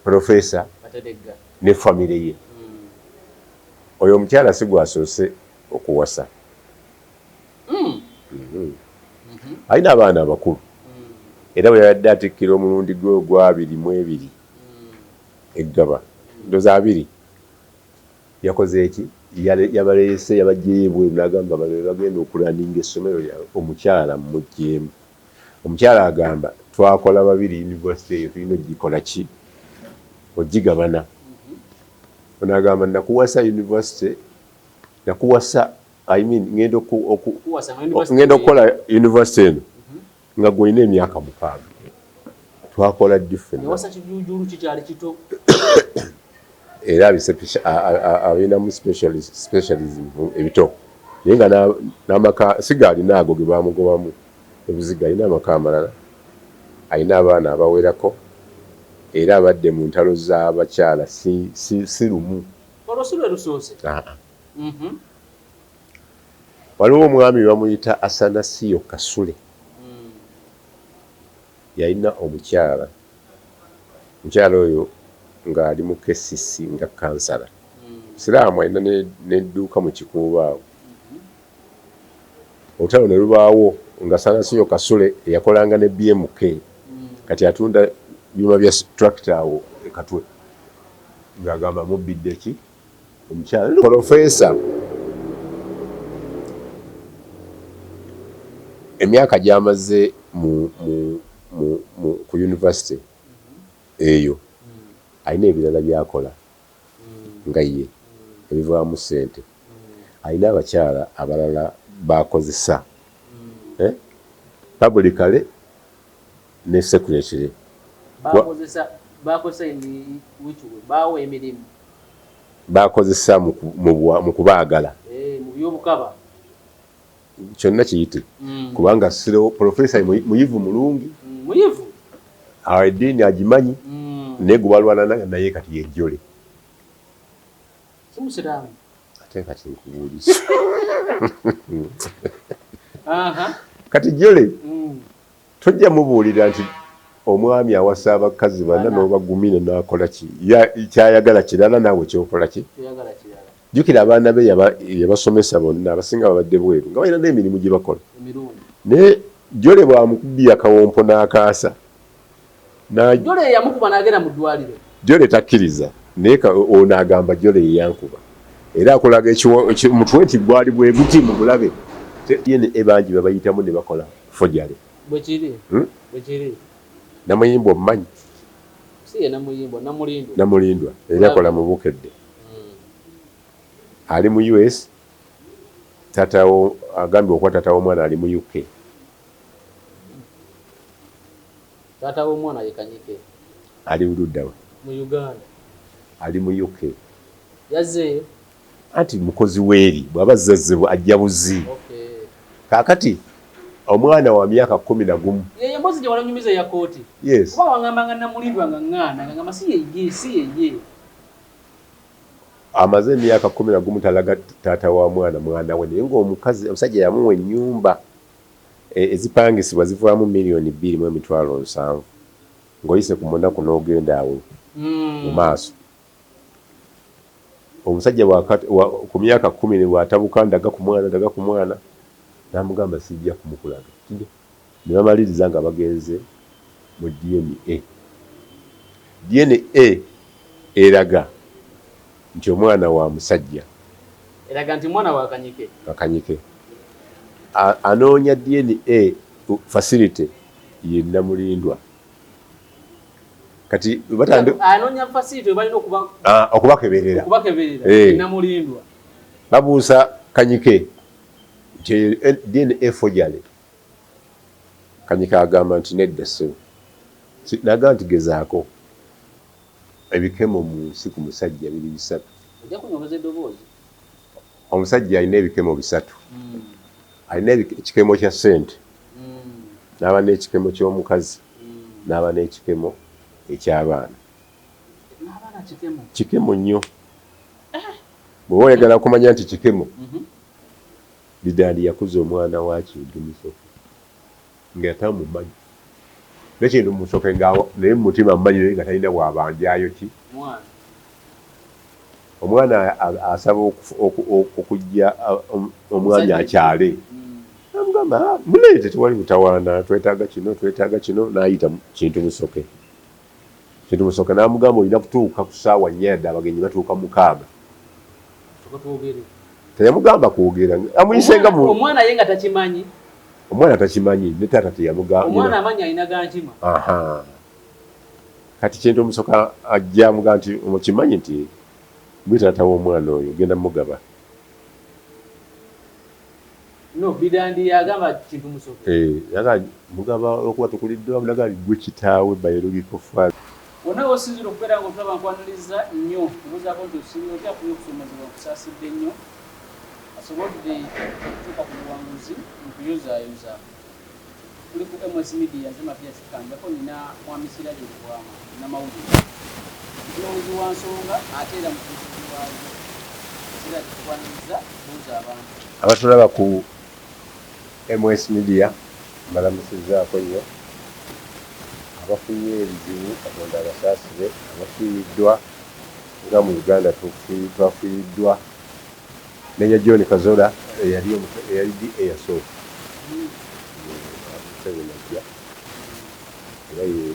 Profesa ne famire ye. Oyo omukyala si gwasoose okuwasa. Alina abaana abakulu, era bwe yabadde atikkira omulundi gwe ogwa 22 eggaba ndoza 20 yakoze eki, yabaleese, yabaggyeyo ebweru n'agamba bano be bagenda okulaninga essomero lyabwe, omukyala mmuggyeemu. Omukyala agamba twakola babiri university eyo, tulina ogikola ki, ogigabana. Ono agamba nakuwasa university, nakuwasa, I mean, ngenda okukola university eno nga gwolina emyaka 6, twakola ddi ffenna? Era alinamu specialism ebito, naye nga n'amaka si gaalina ago ge bamugobamu ebuziga, alina amaka amalala, alina abaana abawerako, era abadde mu ntalo z'abakyala si lumu. Waliwo omwami bamuyita Asanasiyo Kasule, yalina omukyala, omukyala oyo ng'ali mu KCC nga kansala, siraamu, alina n'edduuka mu Kikuubo awo. Olutalo ne lubaawo nga Sanasiyo Kasule eyakolanga ne BMK kati atunda byuma bya tractor awo e Katwe, ng'agamba mubbidde ki omukyala. Profesa emyaka gy'amaze ku university eyo, alina ebirala by'akola nga ye ebivaamu ssente, alina abakyala abalala bakozesa publicly ne secretly. Bawa emirimu. Bakozesa mu kubaagala. Mu byobukaba. Kyonna kiyite, kubanga siro profesa muyivu mulungi. Muyivu. Eddiini agimanyi, naye gwe balwana naye kati yejjole. Si musiraamu. Ate kati nkubuulisa, kati jole tojja mubuulira nti omwami awasa abakazi bana n'obagumine n'akola ki, kyayagala kirala, naawe kyokola ki. Jjukira abaana be yabasomesa bonna, abasinga babadde bweru nga balina n'emirimu gye bakola, naye jole bwamukubya akawompo n'akaasa. Jole yamukuba n'agenda mu ddwaliro. Jole takkiriza, naye ono agamba jole yeyankuba, era akulaga omutwe nti gwali bwe guti mu bulabe. DNA bangi babayitamu ne bakola forgery. Bwekiri. Bwekiri. Namuyimbwa omumanyi? Si ye Namuyimbwa, Namulindwa. Namulindwa era akola mu Bukedde, ali mu US. Tatawo agambye okuba tata w'omwana ali mu UK. Taata w'omwana ye Kanyike. Ali luddawa? Mu Uganda. Ali mu UK. Yazzeeyo? Anti mukozi weeri, bw'aba azzazze ajja buzi. Kaakati omwana wa myaka 11. Yeyo emboozi gye walanyumiza eya kooti? Yes. Kuba wangambanga Namulindwa nga ŋŋaana, nga ngamba si yeye, si yeye. Amaze emyaka 11 talaga taata wa mwana mwana we, naye ng'omukazi omusajja yamuwa ennyumba ezipangisibwa zivaamu 2,700,000 ng'oyise ku munaku n'ogenda awo mu maaso. Omusajja ku myaka 10 bw'atabuka, ndaga ku mwana, ndaga ku mwana, n'amugamba sijja kumukulaga. Ne bamaliriza nga bagenze mu DNA. DNA eraga nti omwana wa musajja. Eraga nti mwana wa Kanyike. Kanyike anoonya DNA facility ye Namulindwa. Kati anoonya facility balina okubakeberera. Okubakeberera Namulindwa. Babuusa Kanyike nti DNA forgery. Kanyike agamba nti nedda ssebo, nagamba nti gezaako. Ebikemo mu nsi ku musajja biri bisatu. Ojja kunyongeza eddoboozi. Omusajja alina ebikemo bisatu. Alina ekikemo kya ssente, n'aba n'ekikemo ky'omukazi, n'aba n'ekikemo eky'abaana. Kikemo nnyo. Bw'oba oyagala kumanya nti kikemo, Bidandi yakuza omwana wa Kintu Musoke nga tamumanyi. Nekintu Musoke nga naye mumutima mmanyi, naye nga talina bwabanjayo ki omwana asaba okujja omwami akyale. Namugamba, ah, muleete, tewali mutawaana, twetaaga kino, twetaaga kino. N'ayita Kintu Musoke. Kintu Musoke n'amugamba, olina kutuuka ku ssaawa 4, yadde abagenyi batuuka 6. Teyamugamba kwogera, amuyisenga. Omwana ye nga takimanyi. Omwana takimanyi, ne taata teyamugamba. Omwana amanyi alina gankima. Kati Kintu Omusoka ajja amugaa nti, omukimanyi nti gwe taata w'omwana oyo, genda mugaba. No Bidandi yagamba Kintu Musoke. Eh, yaga mugaba olwokuba tukuliddwa, naga gwe kitaawe, biological father. Wonna wosinzira okubeera nga otulaba, nkwaniriza nnyo, obuuzaako nti osiibye otya? Afunye okusomozebwa, nkusaasidde nnyo. Asobodde okutuuka ku buwanguzi, nkuyozaayoza. Tuli ku MS Media, nze Mathias Kanjako, nina Mwami Siraje Lubwama, namawulire, mutunuulizi wa nsonga ate era mutuuzizi waazo. Siraje, tukwaniriza, buuza abantu. Abatulaba ku MS Media, mbalamusizaako nnyo. Abafunye ebizibu, Katonda abasaasire. Abafiiriddwa, nga mu Uganda twafiiriddwa Major John Kazola, eyali DA yasooka Museveni ajja, era ye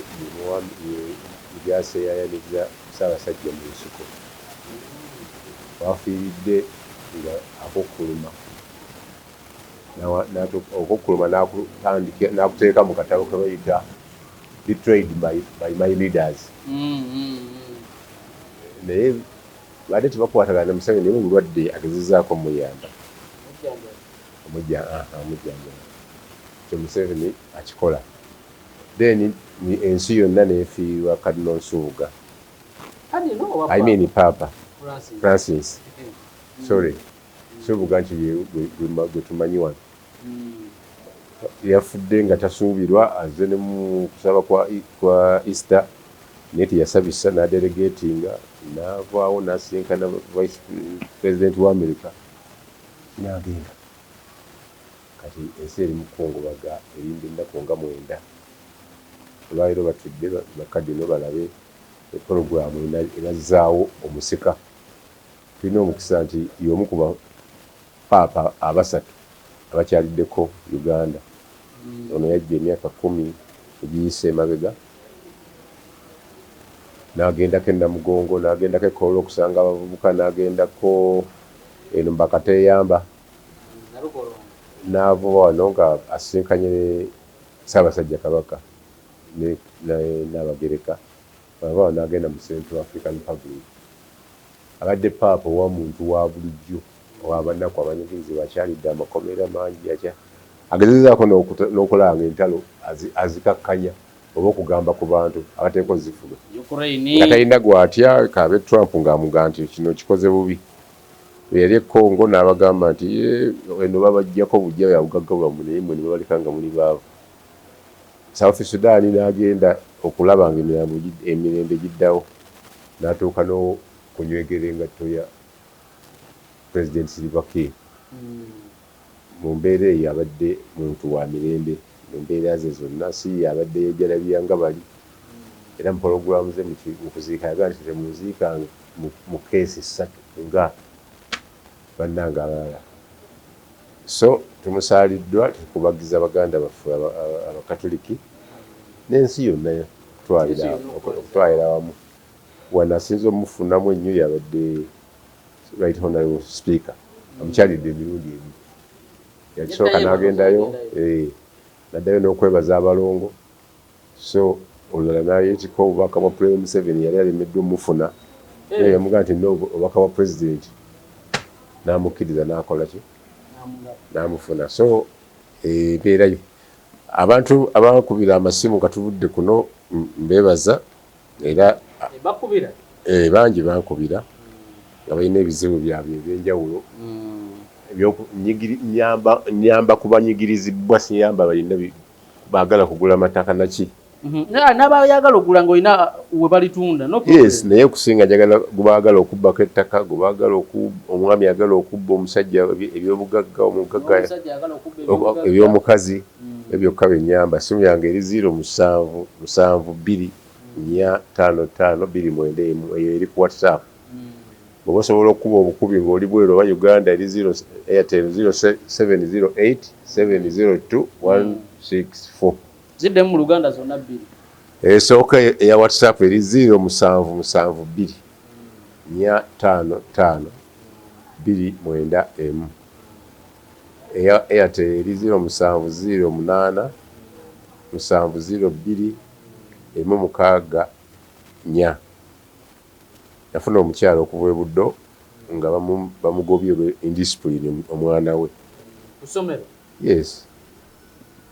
byaseeyayaniza Ssaabasajja mu nsiko. Wafiiridde nga akukkuluma, okukkuluma n'akuteeka mu katabo ke bayita "Betrayed by my leaders". Naye badde tebakwatagana ne Museveni, naye obulwadde agezezaako omuyamba, omujjanjaba. Kyo Museveni akikola. Then ensi yonna neefiirwa Cardinal Nsubuga, I mean Papa Francis, sorry, Nsubuga nti gwe tumanyi wano. Yafudde nga tasuubirwa, azze ne mu kusaba kwa Easter, naye teyasabisa, n'adelegatinga, n'avaawo n'asinkana vice president wa America n'agenda. Kati ensi eri mu kukungubaga, erinda ennaku nga 9. Olwaleero batudde bakadino balabe eporoguramu ebazzaawo omusika. Tulina omukisa nti y'omu ku bapaapa abasatu abakyaliddeko Uganda. Ono yajja emyaka 10 egiyise emabega, n'agendako e Namugongo, n'agendako e Kololo okusanga abavubuka, n'agendako eno Mbakateeyamba, n'ava wano nga asisinkanye ne Ssaabasajja Kabaka ne Nnaabagereka. Ava wano n'agenda mu Central African Republic. Abadde paapa owa muntu wa bulijjo, ow'abanaku, abanyigirizibwa, akyalidde amakomera mangi, agezezaako n'okulaba nga entalo azikakkanya oba okugamba ku bantu abateekwa ozifuga, nga talina gw'atya, kabe Trump ng'amugamba nti kino kikoze bubi. Bwe yali e Congo n'abagamba nti eno babaggyako bujja bya bugagga bwammwe, naye mmwe ne babaleka nga muli baavu. South Sudan n'agenda okulaba nga emirembe giddawo, n'atuuka n'okunywegera engatto ya President Salva Kiir. Mu mbeera eyo abadde muntu wa mirembe mu mbeera ze zonna, si ye abadde yeejalabya nga bali. Era mu pologulaamu ze mu kuziika yagamba nti, temunziika mu keesi ssatu nga bannange abalala. So tumusaaliddwa, tukubagiza baganda baffe Abakatuliki n'ensi yonna okutwalira awamu. Wano asinze omufunamu ennyo yabadde Right Honorable Speaker, amukyalidde emirundi ebiri. Yakisooka n'agendayo, n'addayo n'okwebaza abalongo. So olulala n'ayeetikka obubaka bwa President Museveni, yali alemeddwa omufuna, naye yamugamba nti no obubaka bwa President, n'amukkiriza n'akola ki, n'amufuna. So embeera abantu abankubira amasimu nga tuvudde kuno, mbeebaza era. Bangi bankubira nga balina ebizibu byabwe ebyenjawulo. Nyamba kubanyigirizibwa, siyamba balina baagala kugula mataka naki. N'abayagala okugula nga olina we balitunda. Yes, naye okusinga njagala gubaagala okubbako ettaka, gubaagala omwami agala okubba omusajja ebyobugagga, omugagga ebyomukazi. Ebyokka byenyamba, simu yange eri 0 7 7 2 4 5 5 2 9 1, eyo eri ku WhatsApp. Bw'oba osobola okukuba obukubi ng'oli bweru oba Uganda, eri 0 Airtel 0708 702 164. Ziddemu mu Luganda zonna bbiri. Esooka eya WhatsApp eri 0 7 7 2 4 5 5 2 9 1. Eya Airtel eri 0 7 0 8 7 0 2 1 6 4. Yafuna omukyala okuva e Buddo nga bamugobye olwe indiscipline omwana we. Ku ssomero? Yes,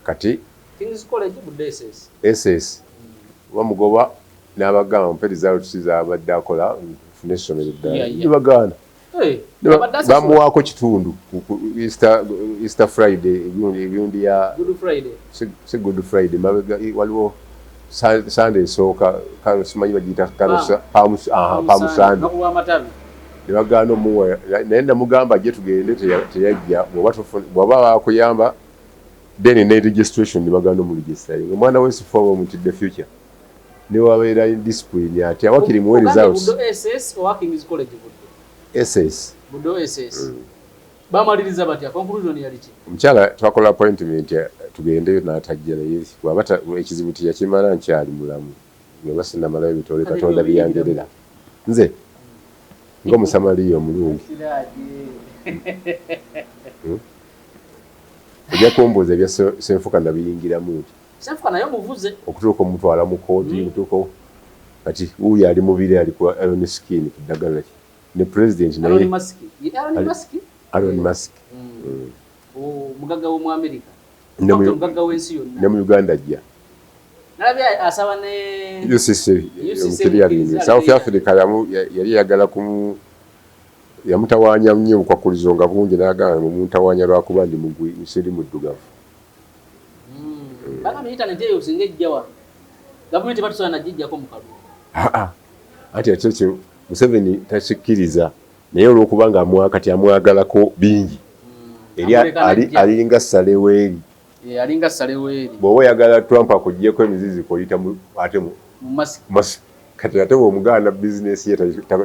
kati Kings College Buddo SS. SS. Bamugoba n'abagamba, "Mpe results z'abadde akola nfune essomero eddala." Ne bagaana. Abadde asasula. Bamuwaako kitundu ku Easter Friday, egundi ya Good Friday. Si Good Friday, mabega waliwo Sunday esooka, simanyi bagiyita Palm Sunday. Lunaku lw'amatabi. Ne bagaana omuwa, naye namugamba ajje tugende, teyajja. Bw'oba bakuyamba then ne registration, ne bagaana omuregistering omwana w'esifu oba omutidde future ne wabeera indiscipline ati awakiri muwe Ogambye results. Buddo SS owa Kings College Buddo? SS. Buddo SS. Bamaliriza batya? Conclusion yali ki? Omukyala twakola appointment tugendeyo n'atajja, naye bw'aba ekizibu teyakimala, nkyali mulamu nga sinamalayo bitole. Kale Katonda ebyo byangerera nze ng'omusamaliya omulungi. Siraje. Ojja kumbuuza ebya Senfuka, nabiyingiramu nti Senfuka naye omuvuze. Okutuuka omutwala mu kooti, okutuuka kati wuuyo ali mubiri, ali ku Alien Skin, ku ddagala ki ne president Aaron naye Musk. Ye Aaron Musk? Elon Musk. Oh, mugagga w'omu America. Ne Mugagga w'ensi yonna. Ne mu Uganda ajja. Nalabye asaba ne UCC. UCC. Omuclearing. Mukkiriza. South Africa yali yagala kumu yamutawaanya nnyo obukwakulizo nga bungi, n'agamba, "Mumuntawanya lwakuba ndi mugwi, siri muddugavu." Bagambye internet eyo singa ejja wano, gavumenti batusobola nagijjako mu kalulu. Aa, anti ate ekyo Museveni takikkiriza, naye olw'okuba nga kati amwagalako bingi eri Amuleka n'ajja. Alinga saleweeri. Eh, alinga saleweeri. Bw'oba oyagala Trump akuggyeko emiziziko, oyita ate mu Mu masiki. Musk. Kati ate bw'omugaana bizinesi ye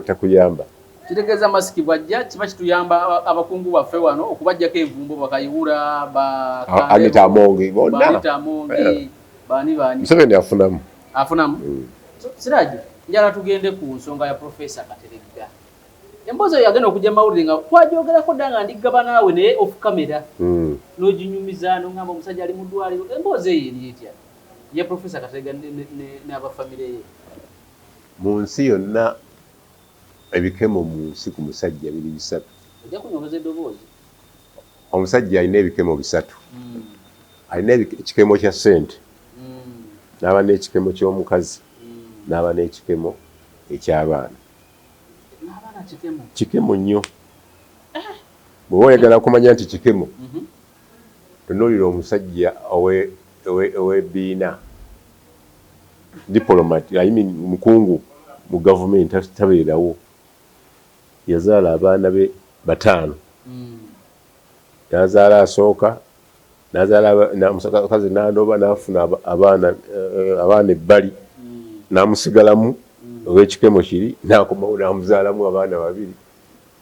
takuyamba. Kitegeeza Musk bwajja kiba kituyamba abakungu baffe wano okubajjako envumbo, Bakayiwura ba Anita Amongi, bonna. Anita Amongi, baani baani. Museveni afunamu. Afunamu. So, Siraje, njala tugende ku nsonga ya Profesa Kateregga. Emboozi eyo yagenda okujja mawulire nga twagyogerako dda nga ndigaba naawe, naye off camera, n'oginyumiza n'oŋŋamba omusajja ali mu ddwaliro. Emboozi eyo eri etya ya Profesa Kateregga n'abafamire ye? Mu nsi yonna, ebikemo mu nsi ku musajja biri bisatu. Ojja kunyongeza eddoboozi. Omusajja alina ebikemo bisatu. Alina ekikemo kya ssente, n'aba n'ekikemo ky'omukazi, n'aba n'ekikemo eky'abaana. N'abaana kikemo? Kikemo nnyo. Bw'oba oyagala kumanya nti kikemo, tunuulira omusajja ow'ebbiina, diplomat, I mean, mukungu mu gavumenti, tabeerawo, yazaala abaana be bataano. N'azaala asooka, n'azaala omukazi n'anoba, n'afuna abaana ebbali, n'amusigalamu olw'ekikemo kiri, n'akomawo n'amuzaalamu abaana babiri.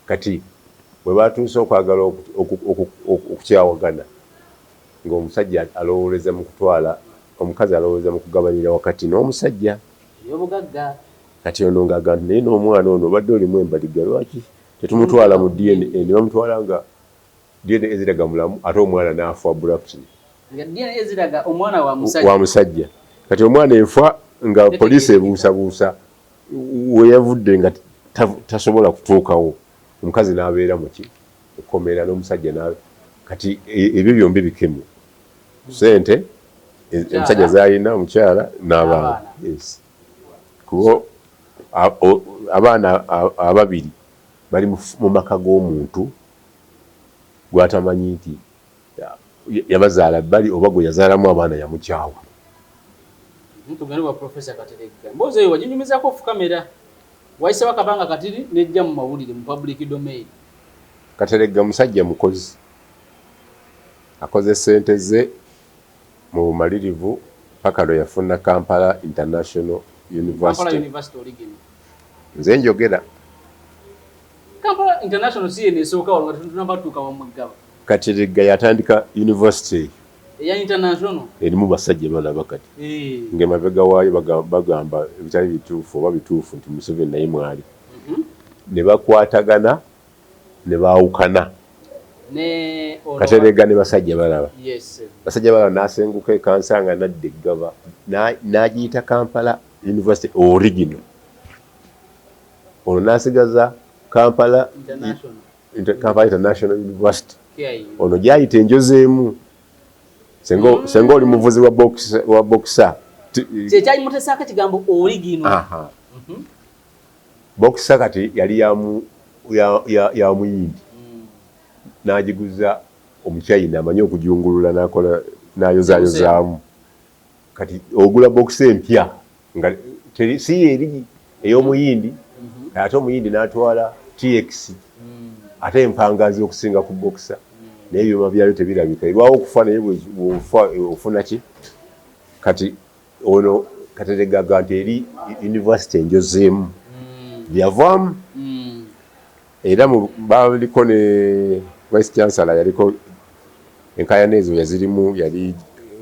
Kati bwe batuuse okwagala okukyawagana, ng'omusajja alowooleza mu kutwala omukazi, alowooleza mu kugabanira wakati n'omusajja. Ebyobugagga. Kati ono ng'agamba nti, "Naye n'omwana ono obadde olimu embaliga, lwaki tetumutwala mu DNA?" Ne bamutwala nga DNA ziraga mulamu, ate omwana n'afa abruptly. Nga DNA ziraga omwana wa musajja. Wa musajja. Kati omwana enfa nga poliisi ebuusabuusa we yavudde, nga tasobola kutuukawo. Omukazi n'abeera muki ekkomera n'omusajja na kati ebyo byombi bikemo: sente omusajja zalina, omukyala n'abaana. N'abaana. Yes, kuba abaana ababiri bali mu maka g'omuntu gw'atamanyi nti yabazaala bbali oba gwe yazaalamu abaana yamukyawa. Tugende wa Profesa Kateregga. Emboozi eyo waginyumizaako off camera, wayisewo akabanga katiri nejja mu mawulire, mu public domain. Kateregga musajja mukozi, akoze sente ze. Mu bumalirivu paka lwe yafuna Kampala International Kampala University. University original. Nze njogera. Kampala International si yeno esooka wano nga tetunaba tuuka wamuggaba. Kateregga yatandika university eya international erimu basajja balaba kati. Eh. Ng'emabega waayo bagamba ebitali bituufu oba bituufu nti Museveni naye mwali. Ne bakwatagana ne baawukana. Ne ono Kateregga ne basajja balaba. Yes. Basajja balaba n'asenguka e Kansanga n'adda e Ggaba n'agiyita Kampala University original. Ono n'asigaza Kampala International. Kampala International University. KIU. Ono gy'ayita enjozeemu. Senga oli muvuzi wa boxer. Kye kyali mutesaako ekigambo original. Aha. Boxer kati yali ya muyindi. N'agiguza omuchina amanyi okujungulula n'akola n'ayozaayozaamu. Kati ogula boxer empya nga si eri ey'omuyindi, ate omuyindi n'atwala TX. Ate empangazi okusinga ku boxer. Naye ebyuma byayo tebirabika. Erwawo okufa naye bw'ofa ofuna ki? Kati ono Kateregga agamba nti eri university enjozeemu. Yavaamu. Era baliko ne Vice Chancellor yaliko enkaayana ezo yazirimu, yali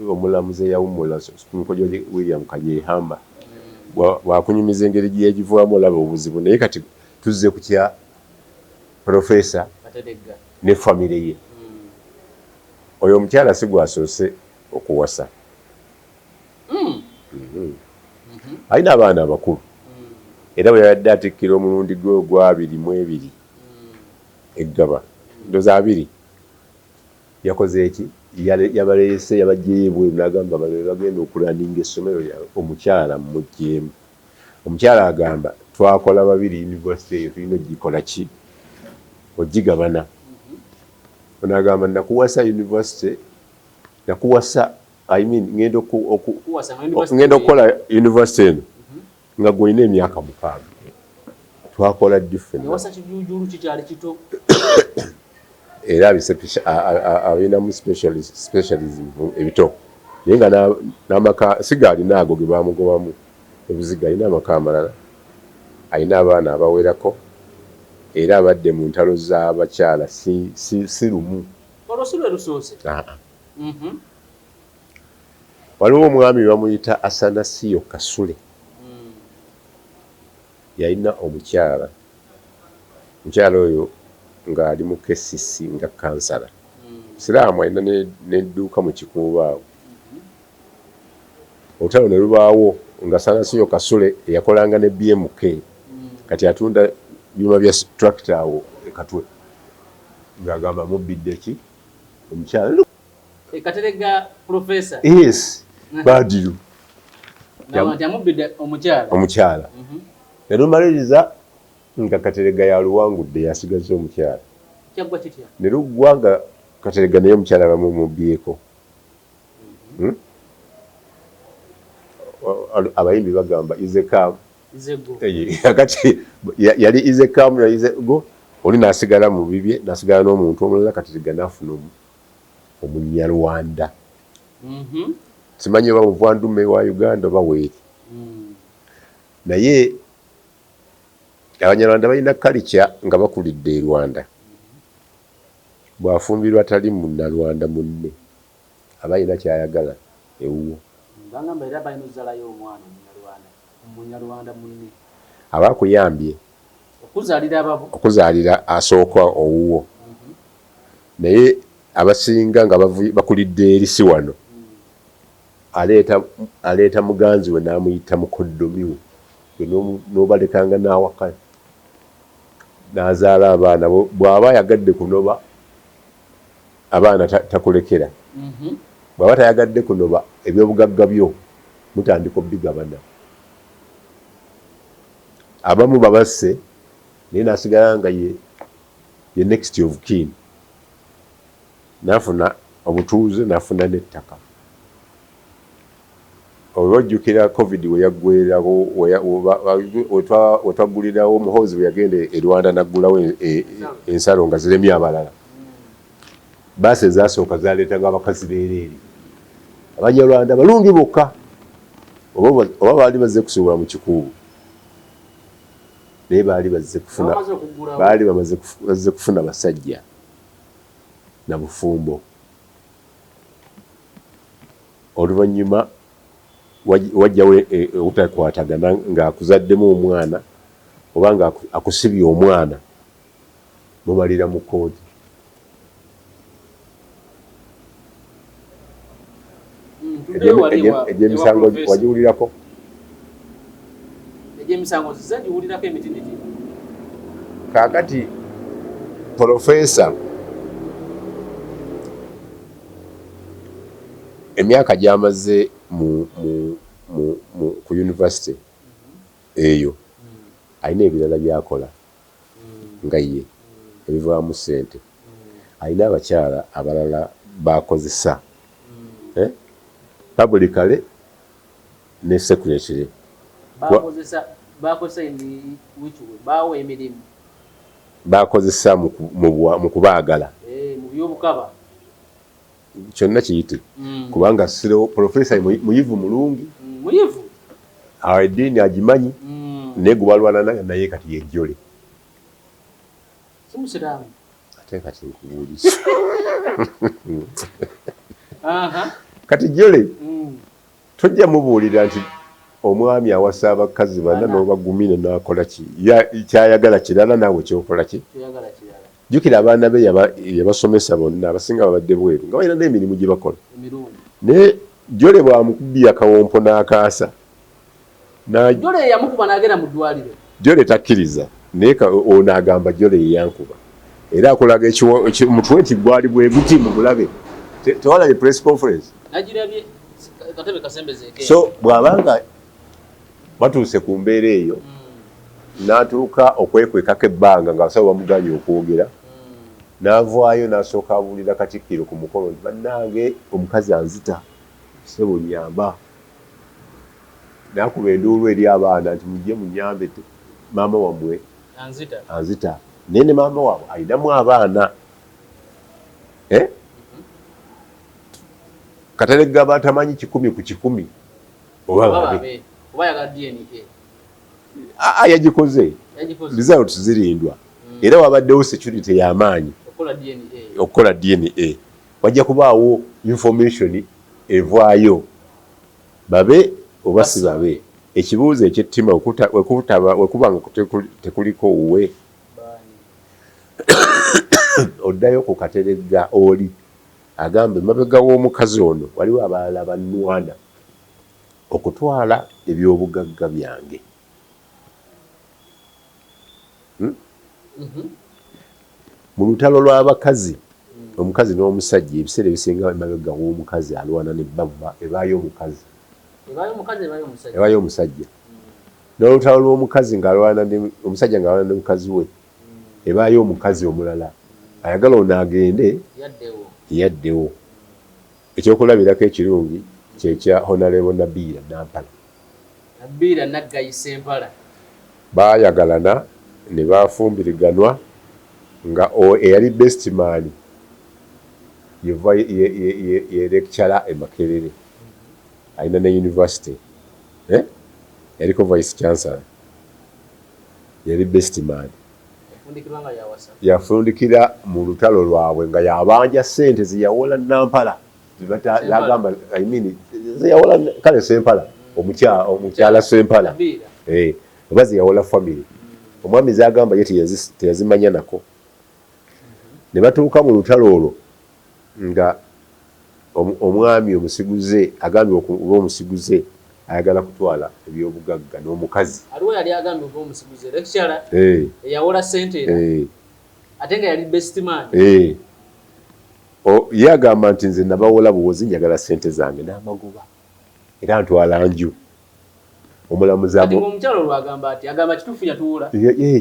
omulamuzi eyawummula Supreme Court George William Kanyeihamba. Bwakunyumiza engeri gye yagivaamu olaba obuzibu, naye kati tuzze ku kya Professor Kateregga ne famire ye. Oyo omukyala si gwasoose okuwasa. Alina abaana abakulu. Era bwe yabadde atikkira omulundi gwe ogwa 22 eggaba, ndowooza 20, yakoze eki? Yabaleese, yabaggyeyo ebweru n'agamba bano be bagenda okulaninga essomero lyabwe, omukyala mmuggyeemu. Omukyala agamba twakola babiri university eyo tulina ogikola ki? Ogigabana. Ono agamba nakuwasa university, nakuwasa, I mean, ngenda ngenda okukola university eno nga gw'olina emyaka 6. Twakola ddi ffenna? Yawasa kijuujulu kikyali kito. Era alinamu specialism ebito. Naye nga n'amaka si gaalina ago ge baamugobamu ebuziga, alina amaka amalala, alina abaana abawerako, era abadde mu ntalo z'abakyala si lumu. Olwo si lwe lusoose? Waliwo omwami bamuyita Asanasiyo Kasule. Yalina omukyala. Omukyala oyo ng'ali mu KCC nga kansala. Siraamu, alina n'edduuka mu Kikuubo awo. Olutalo ne lubaawo nga Asanasiyo Kasule eyakolanga ne BMK kati atunda byuma bya tractor awo e Katwe. Ng'agamba mubbidde ki? Omukyala. Kateregga professor. Yes, Badiru. Yamubbidde omukyala. Omukyala. Ne lumaliriza nga Kateregga yaluwangudde, yasigaza omukyala. Kyaggwa kitya? Ne luggwa nga Kateregga naye omukyala bamumubbyeko. Abayimbi bagamba easy come. Easy go. Kati yali easy come na easy go, oli n'asigala mu bibye, n'asigala n'omuntu omulala. Kateregga n'afuna Omunyarwanda. Simanyi oba muvandume wa Uganda oba weeri. Naye Abanyarwanda balina culture nga bakulidde e Rwanda. Bw'afumbirwa tali munnalwanda munne, aba alina ky'ayagala ewuwo. Bagamba era balina ozzalayo omwana Omunyarwanda munne. Aba akuyambye. Okuzaalira ababo. Okuzaalira asooka owuwo. Naye abasinga nga bakulidde eri si wano. Aleeta muganzi we n'amuyita mukoddomi we. N'obalekanga n'awaka. N'azaala abaana bw'aba ayagadde kunoba abaana takulekera. Bw'aba tayagadde kunoba ebyobugagga byo mutandika obbigabana. Abamu babasse naye n'asigala nga ye next of kin. N'afuna obutuuze n'afuna n'ettaka. Oba ojjukira COVID we yaggweerawo, we twaggulirawo Muhoozi bwe yagenda e Rwanda n'aggulawo ensalo nga ziremye abalala. Baasi ezasooka zaleetanga abakazi beereere. Abanyarwanda balungi bokka, oba baali bazze kusuubula mu Kikuubo, naye baali bazze kufuna, baali bazze kufuna basajja na bufumbo. Oluvannyuma wajjawo obutakwatagana ng'akuzaddemu omwana oba nga akusibye omwana, mumalira mu kkooti. Egy'emisango wagiwulirako? Egy'emisango nzize ngiwulirako emitinitini. Kaakati Profesa emyaka gy'amaze mu, mu, mu, mu, ku university eyo alina ebirala by'akola nga ye ebivaamu ssente. Alina abakyala abalala b'akozesa eh? Publicly ne secretly. Bakozesa, bakozesa in which way? Bawa emirimu. Bakozesa mu kubaagala. Eh, mu byobukaba. Kyonna kiyite. Kubanga siro professor muyivu mulungi. Muyivu. Awo eddiini agimanyi. Naye gwe balwana naye kati ye Jolly. Si musiraamu. Ate kati nkubuulisa. Kati Jolly tojja mubuulira nti omwami awasa abakazi bana n'obagumira n'akola ki, kyayagala kirala naawe kyokola ki. Jjukira abaana be yabasomesa bonna abasinga babadde bweru nga balina n'emirimu gye bakola, naye Jolly bw'amukubye akawompo n'akaasa. Jolly yamukuba n'agenda mu ddwaliro. Jolly takkiriza, naye ono agamba Jolly ye yankuba, era akulaga omutwe nti gwali bwe guti mu bulabe. Tewalabye press conference? Nagirabye, katebe kasembezeeko. So bw'abanga batuuse ku mbeera eyo, n'atuuka okwekwekako ebbanga ng'abasawo bamuganye okwogera, n'avaayo n'asooka abuulira Katikkiro ku mukolo nti bannange omukazi anzita, ssebo nnyamba. N'akuba enduulu eri abaana nti mujje munyambe, maama wammwe anzita. Naye ne maama waabwe alinamu abaana. Eh? Kateregga batamanyi 100 ku 100 oba babe. Oba ayagala DNA. Yagikoze. Results zirindwa. Era wabaddewo security y'amaanyi okukola DNA. Wajja kubaawo information evaayo babe oba si babe. Ekibuuzo eky'ettima wekuba nga tekuliko wuwe, oddayo ku Kateregga oli agamba emabega w'omukazi ono waliwo abalala bannwana okutwala eby'obugagga byange. Mu lutalo lw'abakazi, omukazi n'omusajja ebiseera ebisinga emabega w'omukazi alwana ne bba ebaayo omukazi. Ebaayo omusajja. N'olutalo lw'omukazi ng'alwana omusajja ng'alwana ne mukazi we, ebaayo omukazi omulala ayagala ono agende yaddewo. Ekyokulabirako ekirungi kyekya Honorable Nabiira Nampala. Nabiira Naggayi Ssempala. Baayagalana ne bafumbiriganwa nga eyali best man ye lecturer e Makerere, alina ne university, yaliko vice chancellor, yali best man. Yafundikira mu lutalo lwabwe nga yabanja ssente zeyawola Nampala, zagamba, I mean, zeyawola kale Sempala, omukyala Sempala, oba zeyawola family omwami zagamba ye teyazimanya nako. Ne batuuka mu lutalo olwo nga omwami omusiguze agambye okuba omusiguze ayagala kutwala ebyobugagga n'omukazi. Aliwo yali agambye okuba omusiguze lecturer eyawola ssente era ate nga yali best man. Ye agamba nti nze nabawola buwozi, njagala ssente zange n'amagoba era ntwala nju. Omulamuzi omukyalo olwo agamba ati agamba kituufu yatuwola.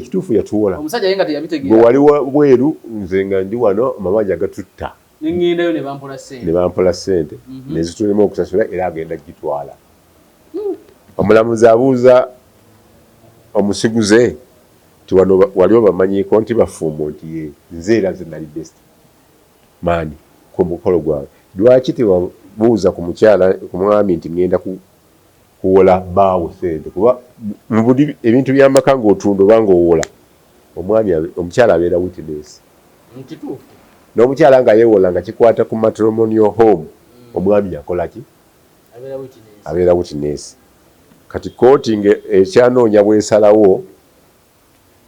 Kituufu yatuwola. Omusajja ye nga teyabitegeera. Gwe wali bweru, nze nga ndi wano, amabanja gatutta. Neŋŋendayo ne bampola ssente. Ne bampola ssente nezitulema okusasula era agenda gitwala. Omulamuzi abuuza omusiguze nti wano wali obamanyiiko nti bafumbo? Nti ye, nze era nze nali best man ku mukolo gwabwe. Lwaki Buuza ku mukyala, ku mwami nti ngenda kuwola bbaawo sente, kuba mu buli ebintu by'amaka ng'otunda oba ng'owola, omwami omukyala abeera witness. Kituufu. N'omukyala nga yeewola nga kikwata ku matrimonial home, omwami akola ki? Abeera witness. Abeera witness. Kati kooti nga ekyanoonya bwesalawo,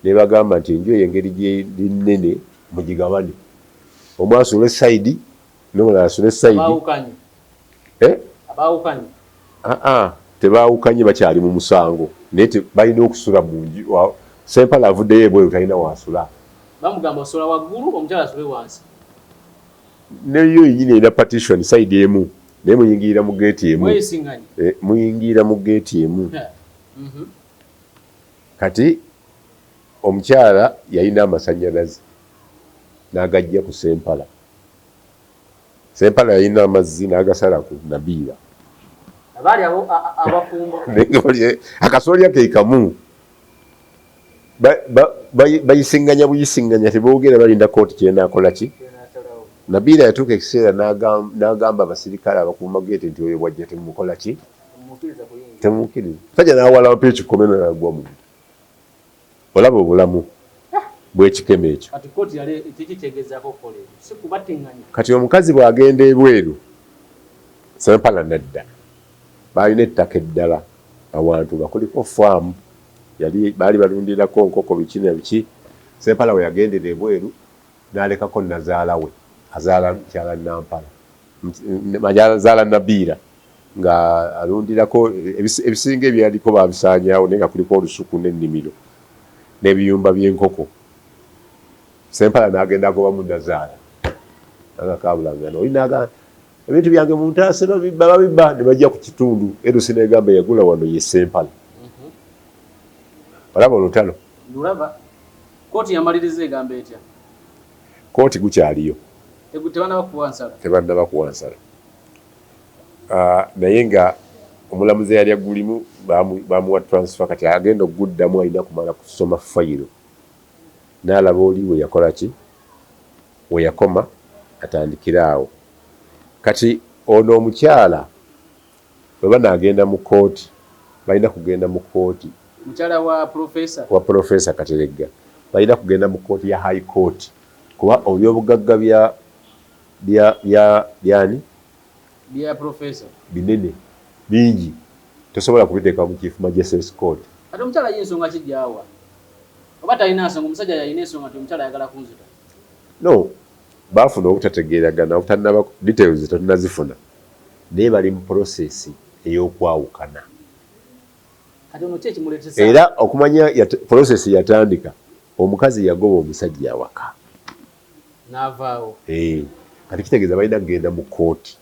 nebagamba nti enju eyo engeri gyeri nnene mugigabane, omu asule side n'omulala asule side. Abaawukanye. Eh? Abaawukanye. Aa, tebaawukanye, bakyali mu musango, naye balina okusula mu nju. Sempala avuddeyo ebweru, talina wasula. Bamugamba osula waggulu, omukyala asule wansi. Neyo yenyini erina partition side emu, naye muyingirira mu geeti emu. Mweyisinganye. Eh, muyingirira mu geeti emu. Kati omukyala yalina amasanyalaze n'agajja ku Sempala, Sempala yalina amazzi n'agasala ku Nabiira. Abaali abo abafumbo. Naye nga akasolya ke kamu. Bayisiŋŋanya buyisiŋŋanya, teboogera, balinda kooti kyenaakola ki. Nabiira yatuuka ekiseera n'agamba abasirikale abakuuma geeti nti oyo bwajja temumukola ki? Temumukkiriza kuyingira. Temumukkiriza. Sajja n'awalampa ekikomero n'agwa mu, olaba obulamu bw'ekikemo ekyo. Kati kooti yali kiki kyegezaako okukola ekyo? Si kubattiŋŋanya? Kati omukazi bw'agenda ebweru, Sempala nadda, balina ettaka eddala awantu nga kuliko faamu, yali baali balundirako nkoko, biki na biki. Sempala we yagendera ebweru n'alekako nazaala we, azaala mukyala Nampala, azaala Nabiira, nga alundirako ebisinga ebyaliko babisaanyaawo, naye nga kuliko olusuku n'ennimiro n'ebiyumba by'enkoko. Sempala n'agenda agobamu nazaala nga kabulangana oli, n'agamba ebintu byange muntaase, babibba, babibba. Ne bajja ku kitundu erusi negamba yagula wano ye Sempala. Olaba olutalo? Ndulaba. Kooti yamaliriza egamba etya? Kooti gukyaliyo. Tebannaba kuwa nsala? Tebannaba kuwa nsala. Naye nga omulamuzi eyali agulimu bamuwa transfer, kati agenda okuguddamu alina kumala kusoma fayiro n'alaba oli we yakola ki, we yakoma, atandikire awo. Kati ono omukyala bwe banaagenda mu kooti, balina kugenda mu kooti Mukyala wa profesa. Wa Profesa Kateregga, balina kugenda mu kooti ya High Court, kuba ebyobugagga bya bya bya byani? Bya profesa. Binene bingi, tosobola kubiteeka mu Chief Magistrates Court. Kati omukyala ye ensonga ki gyawa? Oba talina nsonga, omusajja yalina ensonga nti omukyala ayagala kunzita? No, baafuna obutategeeragana obutanaba, details tetunazifuna, naye bali mu process ey'okwawukana. Kati ono ki ekimuleetesa? Era okumanya process yatandika, omukazi yagoba omusajja awaka. N'avaawo. Eh, kati kitegeeza balina kugenda mu kooti,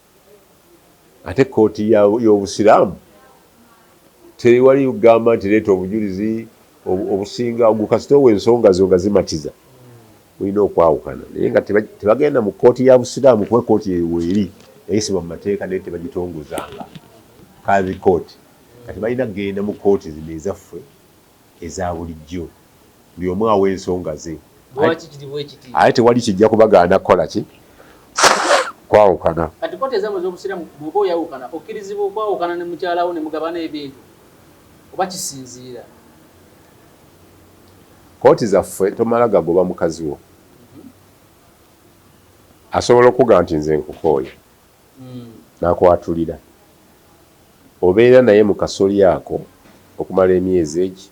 ate kooti y'Obusiraamu tewali kugamba nti leeta obujulizi obusinga ogwo, kasita owa ensonga zo nga zimatiza, mulina okwawukana. Naye nga tebagenda mu kooti ya Busiraamu, kuba kooti eyo weeri yayisibwa mu mateeka naye tebagitongozanga Kadhi Court. Kati balina kugenda mu kooti zino ezaffe eza bulijjo, buli omu awa ensonga ze. Lwaki kiri bwe kiti? Ate tewali kijja kubagaana kukola ki? Kwawukana. Kati kooti ezammwe ez'Obusiraamu, bw'oba oyawukana, okkirizibwa okwawukana ne mukyala wo ne mugabana ebintu oba kisinziira? Kooti zaffe tomala gagoba mukazi wo. Asobola okugamba nti nze nkukooye, n'akwatulira. Obeera naye mu kasolya ako okumala emyezi egi?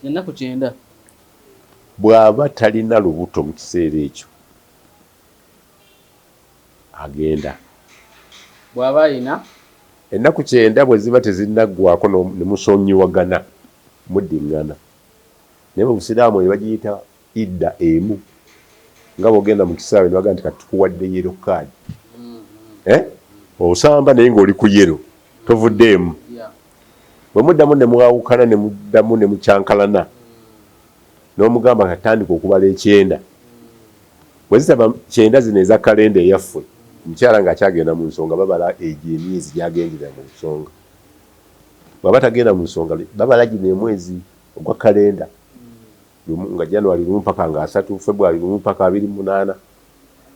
Ennaku 90. Bw'aba talina lubuto mu kiseera ekyo, agenda. Bw'aba ayina? Ennaku 90 bwe ziba tezinnaggwaako ne musonyiwagana, muddiŋŋana. Naye mu Busiraamu eyo bagiyita idda emu, nga bw'ogenda mu kisaawe ne bagamba nti kati tukuwadde yellow card. Eh? Osamba naye ng'oli ku yellow, tovuddeemu. Bwe muddamu ne mwawukana ne muddamu ne mukyankalana, n'omugamba kati tandika okubala ekyenda. Bwe zitaba 90 zino eza kalenda eyaffe, omukyala ng'akyagenda mu nsonga, babala egyo emyezi gy'agendera mu nsonga. Bw'aba tagenda mu nsonga, babala gino emwezi ogwa kalenda, nga January 1 mpaka nga 30, February 1 mpaka 28.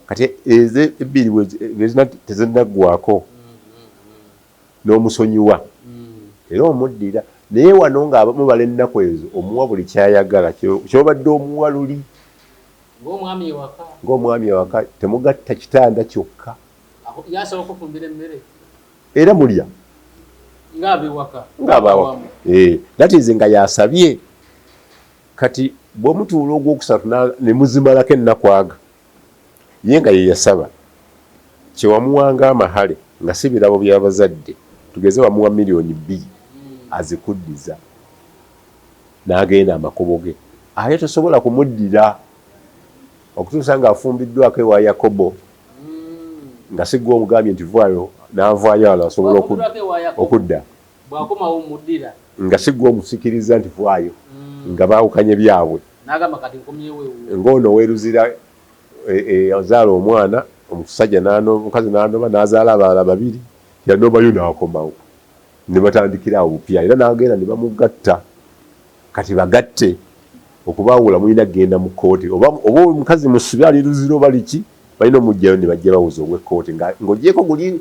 Kati ezo ebbiri bwe tezinnaggwako, N'omusonyiwa era omuddira. Naye wano nga mubala ennaku ezo, omuwa buli kyayagala kyobadde omuwa luli. Ng'omwami ewaka. Ng'omwami ewaka, temugatta kitanda kyokka. Yasobola okufumbira emmere. Era mulya. Ng'abewaka. Ng'abawaka. Eh, that is nga yasabye. Kati bw'omutuula ogwokusatu ne muzimalako ennaku aga, ye nga ye yasaba, kyewamuwanga amahale nga si birabo by'abazadde, tugeze wamuwa 2 million, azikuddiza n'agenda amakubo ge. Ate tosobola kumuddira okutuusa ng'afumbiddwako ewa Yakobo, nga si gwe omugambye nti vaayo, n'avaayo, alo asobola okudda. Bwakomawo muddira. Nga si gwe omusikiriza nti vaayo, nga baawukanye byabwe. N'agamba kati nkomyewo ewuwo. Ng'ono weeruzira azaala omwana omusajja, omukazi n'anoba, n'azaala abalala babiri, yanobayo n'akomawo ne batandikira awo bupya, era n'agenda ne bamugatta. Kati bagatte okubaawula mulina kugenda mu kkooti, oba omukazi musibe ali Luzira oba liki, balina omuggyayo ne bajja bawuza ogw'ekkooti ng'ogyeko guli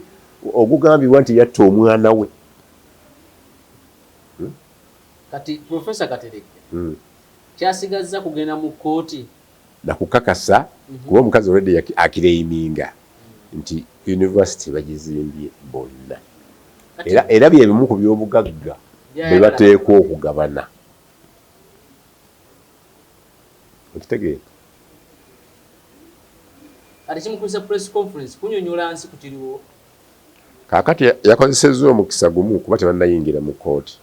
ogugambibwa nti yatta omwana we. Kati Profesa Kateregga kyasigazza kugenda mu kkooti. Nakukakasa kuba omukazi already aclaiminga nti university bagizimbye bonna, era byebimu ku byobugagga bye bateekwa okugabana. Okitegeera? Kati kimukubisa press conference kunyonyola nsi ku kiriwo. Kaakati yakozesezza omukisa gumu, kuba tebannayingira mu kkooti,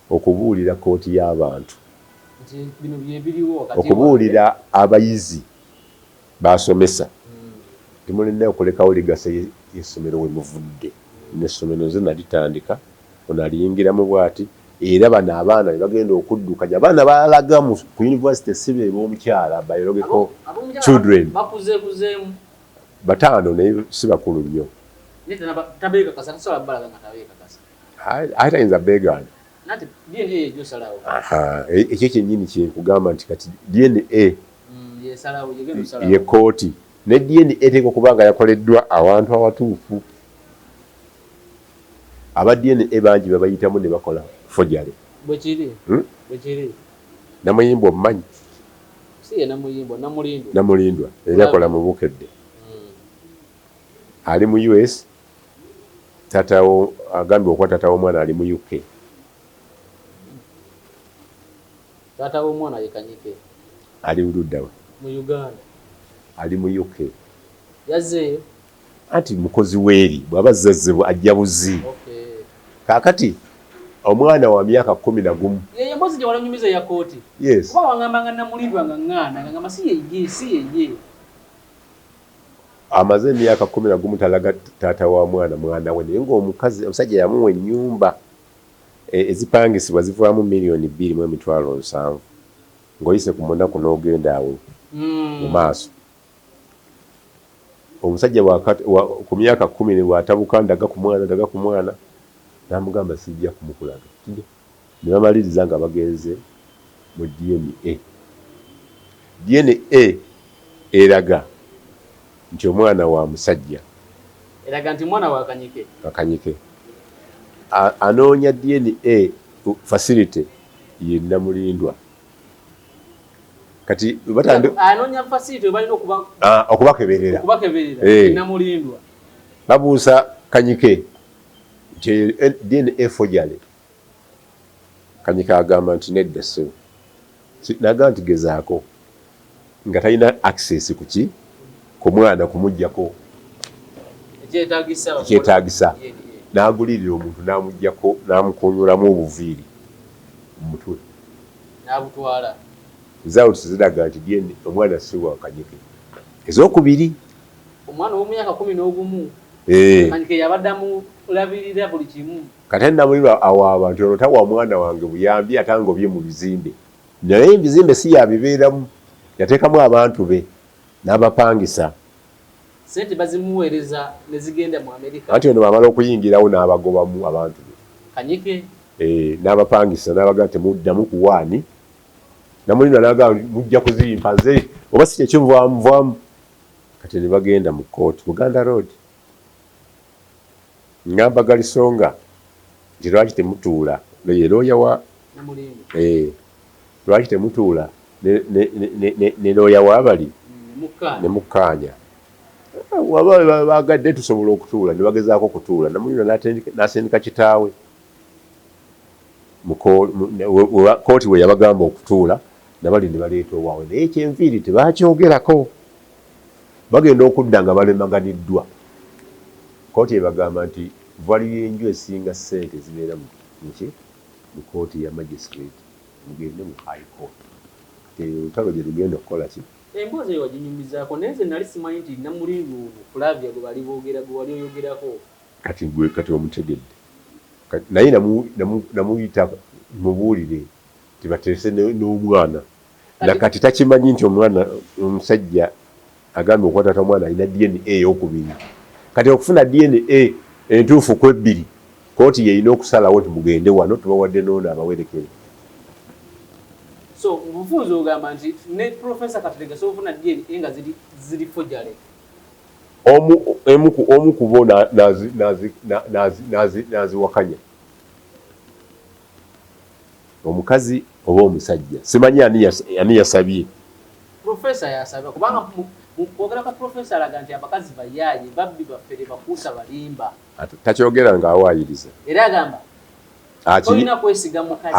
okubuulira kkooti y'abantu, nti bino byebiriwo wakati. Okubuulira abayizi basomesa timulina okulekawo legacy y'essomero we muvudde. N'essomero nze nalitandika, ono aliyingiramu bw'ati, era bano abaana be bagenda okuddukanya, abaana balaga ku university si be b'omukyala, biological children. Bakuzeekuzeemu. Bataano, naye si bakulu nnyo. Naye tabeekakasa, tasobola balaga nga tabeekakasa. Ate tayinza beegaana. Nati DNA yejosalawo. Ekyo kyennyini kyenkugamba nti kati DNA yesalawo, yegenda osalawo. Ye kooti ne DNA eteekwa okuba nga yakoleddwa awantu awatuufu. Aba DNA bangi babayitamu ne bakola forgery. Bwekiri. Bwekiri. Namuyimba omumanyi? Si ye Namuyimba, Namulindwa. Namulindwa era akola mu Bukedde, ali mu US. Tatawo agambibwa okuba taata w'omwana ali mu UK. Taata w'omwana ye Kanyike. Ali luddawa? Mu Uganda. Ali mu UK. Yazzeeyo. Anti mukozi weeri bw'aba azzazzebwa ajja buzi. Kaakati omwana wa myaka 11. Yeyo emboozi gye walanyumiza eya kooti? Yes. Kuba wangamba nga Namulindwa nga ŋŋaana nga ngamba si yeye, si yeye. Amaze emyaka 11 talaga taata wa mwana mwana we, naye ng'omukazi omusajja yamuwa ennyumba ezipangisibwa zivaamu 2,700,000 ng'oyise ku munaku n'ogenda awo mu maaso. Omusajja ku myaka 10 bw'atabuka, ndaga ku mwana, ndaga ku mwana, n'amugamba sijja kumukulaga. Ne bamaliriza nga bagenze mu DNA. DNA eraga nti omwana wa musajja. Eraga nti mwana wa Kanyike. Akanyike anoonya DNA facility ye Namulindwa. Kati anoonya facility balina okuba okubakeberera. Okubakeberera. Namulindwa. Babuusa Kanyike nti DNA forgery. Kanyike agamba nti nedda ssebo. Nagamba nti gezaako, nga talina access kuki ku mwana kumuggyako ekyetaagisa, n'agulirira omuntu n'amuggyako, n'amukunyulamu obuviiri mu mutwe. N'abutwala. Results ziraga nti DNA omwana si wa Kanyike. Ezokubiri. Omwana ow'omyaka 11. Kanyike yabadde amulabirira buli kimu. Kati Namulindwa awaaba nti ono tawa mwana wange buyambi, ate angobye mu bizimbe, naye ebizimbe si yabibeeramu, yateekamu abantu be n'abapangisa. Sente bazimuweereza ne zigenda mu Amerika. Anti ono bwamala okuyingirawo n'abagobamu abantu be. Kanyike. N'abapangisa n'abagamba temuddamu kuwaani. Namulindwa n'agamba mujja kuzimpa nze oba si kyekyo nvaamu. Kati ne bagenda mu kkooti Buganda Road. Ngamba Galisonga nti lwaki temutuula, ye looya wa lwaki temutuula ne looya wabali ne mukkaanya, waba bagadde tusobola okutuula. Ne bagezaako okutuula, Namulindwa n'asindika kitaawe kooti we yabagamba okutuula, nabali ne baleeta owaabwe, naye ekyenviiri tebakyogerako. Bagenda okudda nga balemaganiddwa. Kooti ebagamba nti value y'enju esinga ssente zibeera muki mu kooti ya magistrate, mugende mu High Court. Kati eyo olutalo gye lugenda okukola ki. Emboozi eyo waginyumizaako, naye nze nali simanyi nti Namulindwa ono Flavia gwe bali boogera, gwe wali oyogerako. Kati gwe kati omutegedde. Naye namuyita mubuulire tibateese n'omwana, nakati takimanyi nti omwana omusajja agambye okuba taata omwana alina DNA eyokubiri. Kati okufuna DNA entuufu ku ebbiri, kooti yeyina okusalawo nti mugende wano tubawadde n'ono abawerekere. So mubufunze ogamba nti ne Professor Kateregga asobola okufuna DNA nga ziri forgery? Omu ku bo n'aziwakanya, omukazi oba omusajja, simanyi ani yasabye. Professor yasabye, kubanga mu kwogera kwa Professor alaga nti abakazi bayaaye, babbi, bafere, bakuusa, balimba. Takyogera ng'awaayiriza. Era agamba tolina kwesiga mukazi.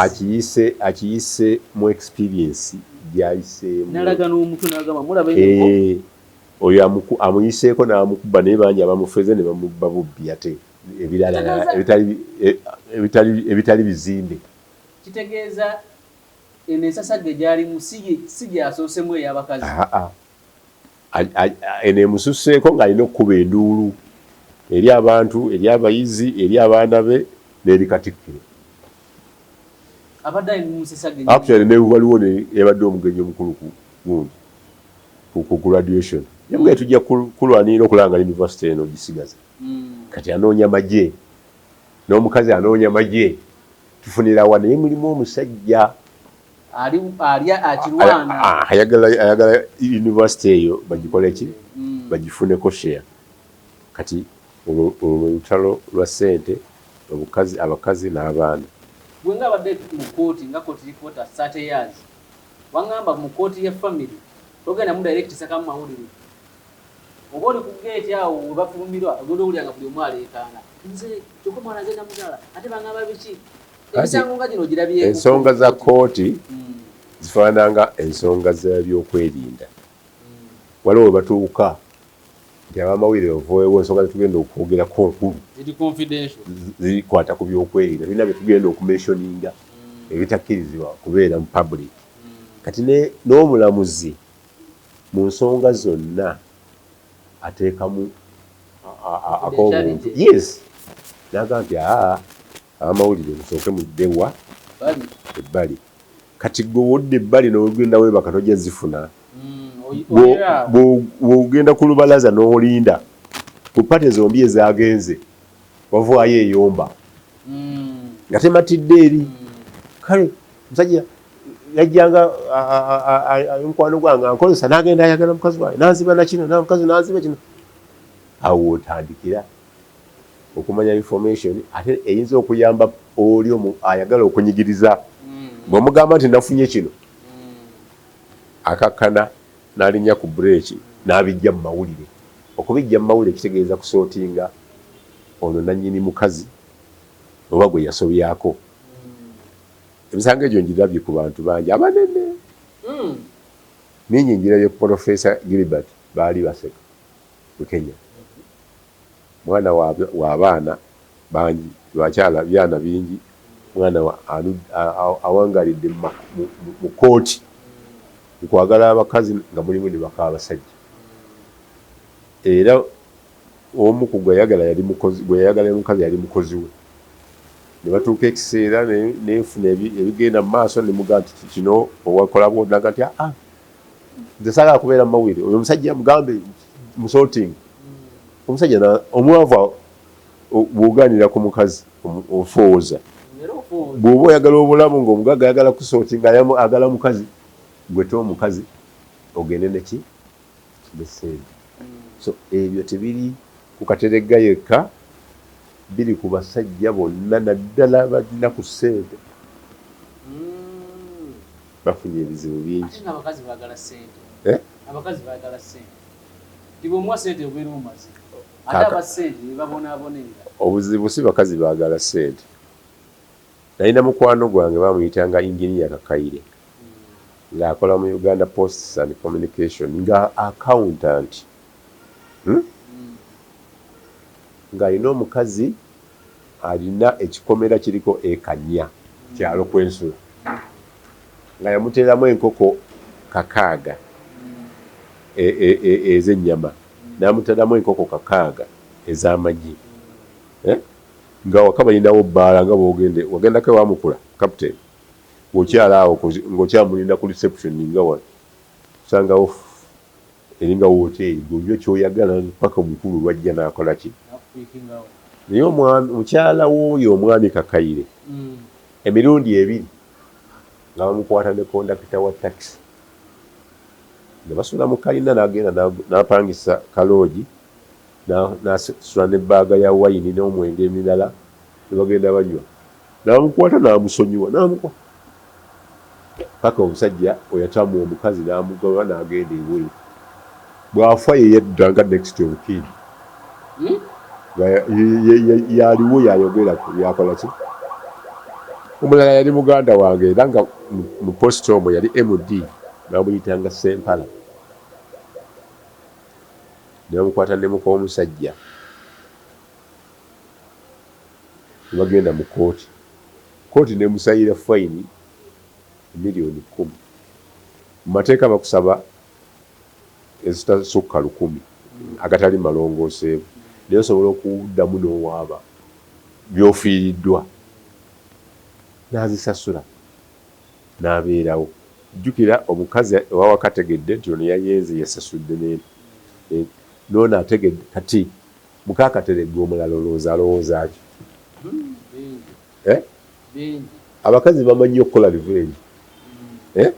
Akiyise mu experience gyayiseemu. Nalaga n'omutwe n'agamba mulaba. Oyo amuyiseeko n'amukuba, naye bangi abamufeze ne bamubba bubbi, ate ebirala ebitali bizimbe. Kitegeeza eno ensasagge gyalimu si gyasoosemu ey'abakazi. Eno emususseeko ng'alina okukuba enduulu eri abantu, eri abayizi, eri abaana be n'eri Katikkiro. Abadde ali mu musasagge. Actually ne waliwo yabadde omugenyi omukulu ku gundi ku graduation, yamugambye tujja kulwanirira okulaba nga university eno ogisigaza. Kati anoonya magye, n'omukazi anoonya magye, tufunirawa? Naye mulimu omusajja ayagala university eyo bagikole ki, bagifuneko share. Kati olwo lutalo lwa ssente, obukazi, abakazi n'abaana. Gwe nga abadde mu kooti nga court reporter 30 years, waŋŋamba mu kooti ya family togenda mu direct sakamu mawulire, oba oli ku geeti awo we bafulumirwa, ogenda owulira nga buli omu aleekaana, nze kyokka omwana nze namuzaala, ate baŋŋamba biki? Emisango nga gino girabyeko? Ensonga za kooti zifaananga ensonga z'ebyokwerinda. Waliwo we batuuka nti abamawulire ovaewo, ensonga zetugenda okwogerako nkulu, zikwata ku byokwerinda, tulina byetugenda okumentioninga ebitakkirizibwa kubeera mu public. Kati n'omulamuzi mu nsonga zonna ateekamu ak'obuntu, yes, n'agamba nti aa, abamawulire musooke muddewa ebbali. Kati gwe wodda ebbali n'ogenda weebaka, tojja zifuna. Bw'ogenda ku lubalaza n'olinda ku party zombi ezagenze, wavaayo eyomba nga tematidde eri. Kale musajja yajjanga mukwano gwange ankozesa, n'agenda ayagala mukazi wange, nanziba nakino, namukazi nanziba kino. Awo wotandikira okumanya information ate eyinza okuyamba oli ayagala okunyigiriza. Bw'omugamba nti nafunye kino, akakkana n'alinnya ku bureeki n'abijja mu mawulire. Okubijja mu mawulire kitegeeza kusortinga ono nannyini mukazi oba gwe yasobyako. Emisango egyo ngirabye ku bantu bangi abanene, mingi. Ngirabye ku Professor Gilbert, baali baseka Bukenya, mwana w'abaana bangi, bakyala, byana bingi, mwana awangalidde mu kooti mukwagala abakazi nga mulimu ne baka abasajja. Era omu ku gweyayagala yali mukozi, gwe yayagala mukazi yali mukozi we. Ne batuuka ekiseera nenfuna ebigenda mu maaso, ne mugamba nti kino owakola bwonaga nti aa, nze saagala kubeera mu mawulire, oyo omusajja mugambe musorting. Omusajja omwavu bw'ogaanira ku mukazi ofooza. Bw'oba oyagala obulamu ng'omugagga ayagala kusortinga, agala mukazi, gwe te omukazi ogende neki ne ssente. So ebyo tebiri ku Kateregga yekka. Biri ku basajja bonna, naddala balina ku ssente. Bafunye ebizibu bingi. Ate ng'abakazi baagala ssente. Eh? Abakazi baagala ssente. Tibw'omuwa ssente obeera omaze. Ate Kaka. aba ssente be babonaabonerera. Obuzibu si bakazi baagala ssente. Nalina mukwano gwange bamuyitanga Engineer Kakaire, ng'akola mu Uganda Posts and Communication nga accountant, Ng'alina omukazi alina ekikomera kiriko eka 4 kyalo kwensula, nga yamuteeramu enkoko 6 ez'ennyama, n'amuteramu enkoko 6 ez'amagi, eh? Nga waka balinawo bbaala, nga bwogende wagendako ewamukula captain, ng'okyala awo ng'okyamulinda ku reception, nga wa osangawo eringa woteeri, gweonywa kyoyagala paka omukulu lwajja n'akola ki. Nakupiikingawo. Naye omwami, mukyala w'oyo omwami Kakaire, emirundi ebiri nga bamukwata ne kondakita wa takisi nga basula mu kalina, n'agenda n'apangisa kaloogi, n'asula ne baaga ya wayini n'omwenge emirala ne bagenda banywa, n'amukwata n'amusonyiwa, n'amukwata paka omusajja oyatamwa omukazi n'amugoba n'agenda ebweru. Bw'afa ye yedda nga next of kin. Nga yaliwo yayogera ku byakola ki. Omulala yali muganda wange era nga mu post omwo yali MD, bamuyitanga Sempala, ne bamukwata ne muka omusajja ne bagenda mu kooti. Kooti nemusayira fayini 10 miliyoni. Mu mateeka bakusaba ezitasukka 1,000 agatali malongooseemu, naye osobola okuddamu n'owaaba by'ofiiriddwa. N'azisasula n'abeerawo. Jjukira omukazi owawaka ategedde nti ono yayenze, yasasudde, n'ono ategedde. Kati mukaakateregga omulala olowooza alowooza ki? Eh? Abakazi bamanyi okukola revenge, eh?